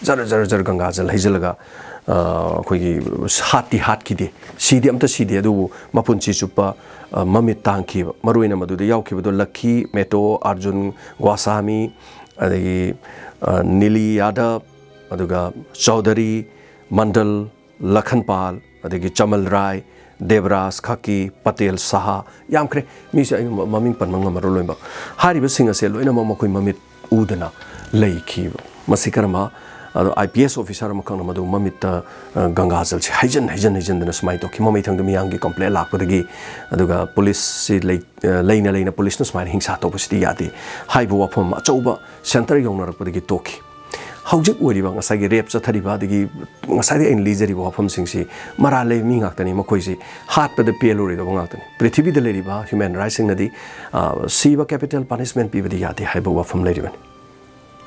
ꯖꯔ ꯖꯔ ꯖꯔ ꯒꯪꯒꯥꯖꯜ ꯍꯩꯖꯤꯜꯂꯒ, ꯑ, ꯑꯩꯈꯣꯏꯒꯤ ꯍꯥꯠꯇꯤ ꯍꯥꯠꯈꯤꯗꯦ, ꯁꯤꯗꯤ ꯑꯝꯇ ꯁꯤꯗꯦ, ꯑꯗꯨꯕꯨ ꯃꯄꯨꯟꯁꯤ ꯆꯨꯞꯄ, ꯑ, ꯃꯃꯤꯠ ꯇꯥꯡꯈꯤꯕ꯫ ꯃꯔꯨꯑꯣꯏꯅ ꯃꯗꯨꯗ ꯌꯥꯎꯈꯤꯕꯗꯣ ꯂꯛꯈꯤ, ꯃꯦꯇꯣ, ꯑꯥꯔꯖꯨꯟ ꯒꯣꯁꯥꯃꯤ, ꯑꯗꯒꯤ, ꯑ, ꯅꯤꯂꯤ ꯌꯥꯗꯕ, ꯑꯗꯨꯒ ꯆꯧꯙꯔꯤ, ꯃꯟꯗꯜ, ꯂꯈꯟꯄꯥꯜ, ꯑꯗꯒꯤ ꯆꯃꯜ ꯔꯥꯏ, ꯗꯦꯕꯔꯥꯖ ꯈꯛꯀꯤ, ꯄꯇꯦꯜ ꯁꯍꯥ, ꯌꯥꯝꯈ꯭ꯔꯦ꯫ ꯃꯤꯁꯦ ꯑꯩꯅ ꯃ-, ꯃꯃꯤꯡ ꯄꯟꯕ ꯉꯝꯃꯔꯣꯏ ꯂꯣꯏꯅꯃꯛ꯫ ꯍꯥꯏꯔꯤꯕꯁꯤꯡ ꯑꯁꯦ ꯂꯣꯏꯅꯃꯛ ꯃꯈꯣꯏ ꯃꯃꯤꯠ ꯎꯗꯅ ꯂꯩꯈꯤꯕ꯫ ꯃꯁꯤ ꯀꯔꯝꯕ, ꯑꯗꯣ ꯑꯥꯏ ꯄꯤ ꯑꯦꯁ ꯑꯣꯐꯤꯁꯥꯔ ꯑꯃꯈꯛꯅ ꯃꯗꯨ ꯃꯃꯤꯠꯇ, ꯑ, ꯒꯪꯒꯥ ꯖꯜꯁꯦ ꯍꯩꯖꯤꯟ ꯍꯩꯖꯤꯟ ꯍꯩꯖꯤꯟꯗꯅ ꯁꯨꯃꯥꯏꯅ ꯇꯧꯈꯤ꯫ ꯃꯃꯩꯊꯪꯗ ꯃꯤꯌꯥꯝꯒꯤ ꯀꯝꯄ꯭ꯂꯦꯟ ꯂꯥꯛꯄꯗꯒꯤ, ꯑꯗꯨꯒ ꯄꯨꯂꯤꯁꯁꯤ ꯂꯩ-, ꯑ, ꯂꯩꯅ ꯂꯩꯅ ꯄꯨꯂꯤꯁꯅ ꯁꯨꯃꯥꯏꯅ ꯍꯤꯡꯁꯥ ꯇꯧꯕꯁꯤꯗꯤ ꯌꯥꯗꯦ ꯍꯥꯏꯕ ꯋꯥꯐꯝ ꯑꯃ ꯑꯆꯧꯕ ꯁꯦꯟꯇꯔ ꯌꯧꯅꯔꯛꯄꯗꯒꯤ ꯇꯣꯛꯈꯤ꯫ ꯍꯧꯖꯤꯛ ꯑꯣꯏꯔꯤꯕ ꯉꯁꯥꯏꯒꯤ ꯔꯦꯞ ꯆꯠꯊꯔꯤꯕ, ꯑꯗꯒꯤ ꯉꯁꯥꯏꯗꯒꯤ ꯑꯩꯅ ꯂꯤꯖꯔꯤꯕ ꯋꯥꯐꯝꯁꯤꯡꯁꯤ ꯃꯔꯥꯜ ꯂꯩꯕ ꯃꯤ ꯉꯥꯛꯇꯅꯤ, ꯃꯈꯣꯏꯁꯤ ꯍꯥꯠꯄꯗ ꯄꯦꯜꯂꯔꯣꯏꯗꯕ ꯉꯥꯛꯇꯅꯤ꯫ ꯄ꯭ꯔꯤꯊꯤꯕꯤꯗ ꯂꯩꯔꯤꯕ ꯍ꯭ꯌꯨꯃꯦꯟ ꯔꯥꯏꯠꯁꯤꯡꯅꯗꯤ, ꯑ, ꯁꯤꯕ capital punishment ꯄꯤꯕꯗꯤ ꯌꯥꯗꯦ ꯍꯥꯏꯕ ꯋꯥꯐꯝ ꯂꯩꯔꯤꯕꯅꯤ꯫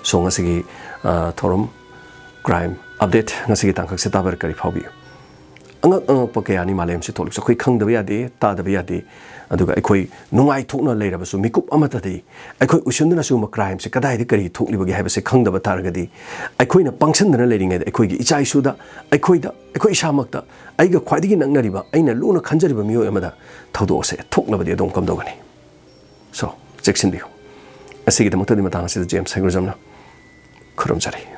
So, ꯉꯁꯤꯒꯤ, ꯑ, ꯊꯧꯔꯝ Crime Update ꯉꯁꯤꯒꯤ ꯇꯥꯡꯀꯛꯁꯦ ꯇꯥꯕꯤꯔ ꯀꯔꯤ ꯐꯥꯎꯕꯤ? ꯑꯉꯛ ꯑꯉꯛꯄ ꯀꯌꯥꯅꯤ ꯃꯥꯂꯦꯝꯁꯤ ꯊꯣꯛꯂꯤꯕꯁꯦ꯫ ꯑꯩꯈꯣꯏ ꯈꯪꯗꯕ ꯌꯥꯗꯦ, ꯇꯥꯗꯕ ꯌꯥꯗꯦ꯫ ꯑꯗꯨꯒ ꯑꯩꯈꯣꯏ ꯅꯨꯡꯉꯥꯏꯊꯣꯛꯅ ꯂꯩꯔꯕꯁꯨ ꯃꯤꯀꯨꯞ ꯑꯃꯠꯇꯗꯤ ꯑꯩꯈꯣꯏ ꯎꯁꯤꯟꯗꯨꯅ ꯁꯤꯒꯨꯝꯕ crimeꯁꯦ ꯀꯗꯥꯏꯗ ꯀꯔꯤ ꯊꯣꯛꯂꯤꯕꯒꯦ ꯍꯥꯏꯕꯁꯦ ꯈꯪꯗꯕ ꯇꯥꯔꯒꯗꯤ, ꯑꯩꯈꯣꯏꯅ ꯄꯪꯁꯤꯟꯗꯅ ꯂꯩꯔꯤꯉꯩꯗ ꯑꯩꯈꯣꯏꯒꯤ ꯏꯆꯥ ꯏꯁꯨꯗ, ꯑꯩꯈꯣꯏꯗ, ꯑꯩꯈꯣꯏ ꯏꯁꯥꯃꯛꯇ, ꯑꯩꯒ ꯈ꯭ꯋꯥꯏꯗꯒꯤ ꯅꯛꯅꯔꯤꯕ, ꯑꯩꯅ ꯂꯨꯅ ꯈꯟꯖꯔꯤꯕ ꯃꯤꯑꯣꯏ ꯑꯃꯗ ꯊꯧꯗꯣꯛ ꯑꯁꯦ ꯊꯣꯛꯂꯕꯗꯤ ꯑꯗꯣꯝ ꯀꯝꯗꯧꯒꯅꯤ? So, ꯆꯦꯛꯁꯤꯟꯕꯤꯌꯨ꯫ ꯑꯁꯤꯒꯤꯗꯃꯛꯇꯗꯤ ꯃꯇꯥꯡ ꯑꯁꯤꯗ ꯖꯦꯝꯁ ꯍꯩꯒ꯭ꯔꯨꯖꯝꯅ ꯈꯨꯔꯨꯝꯖꯔꯤ꯫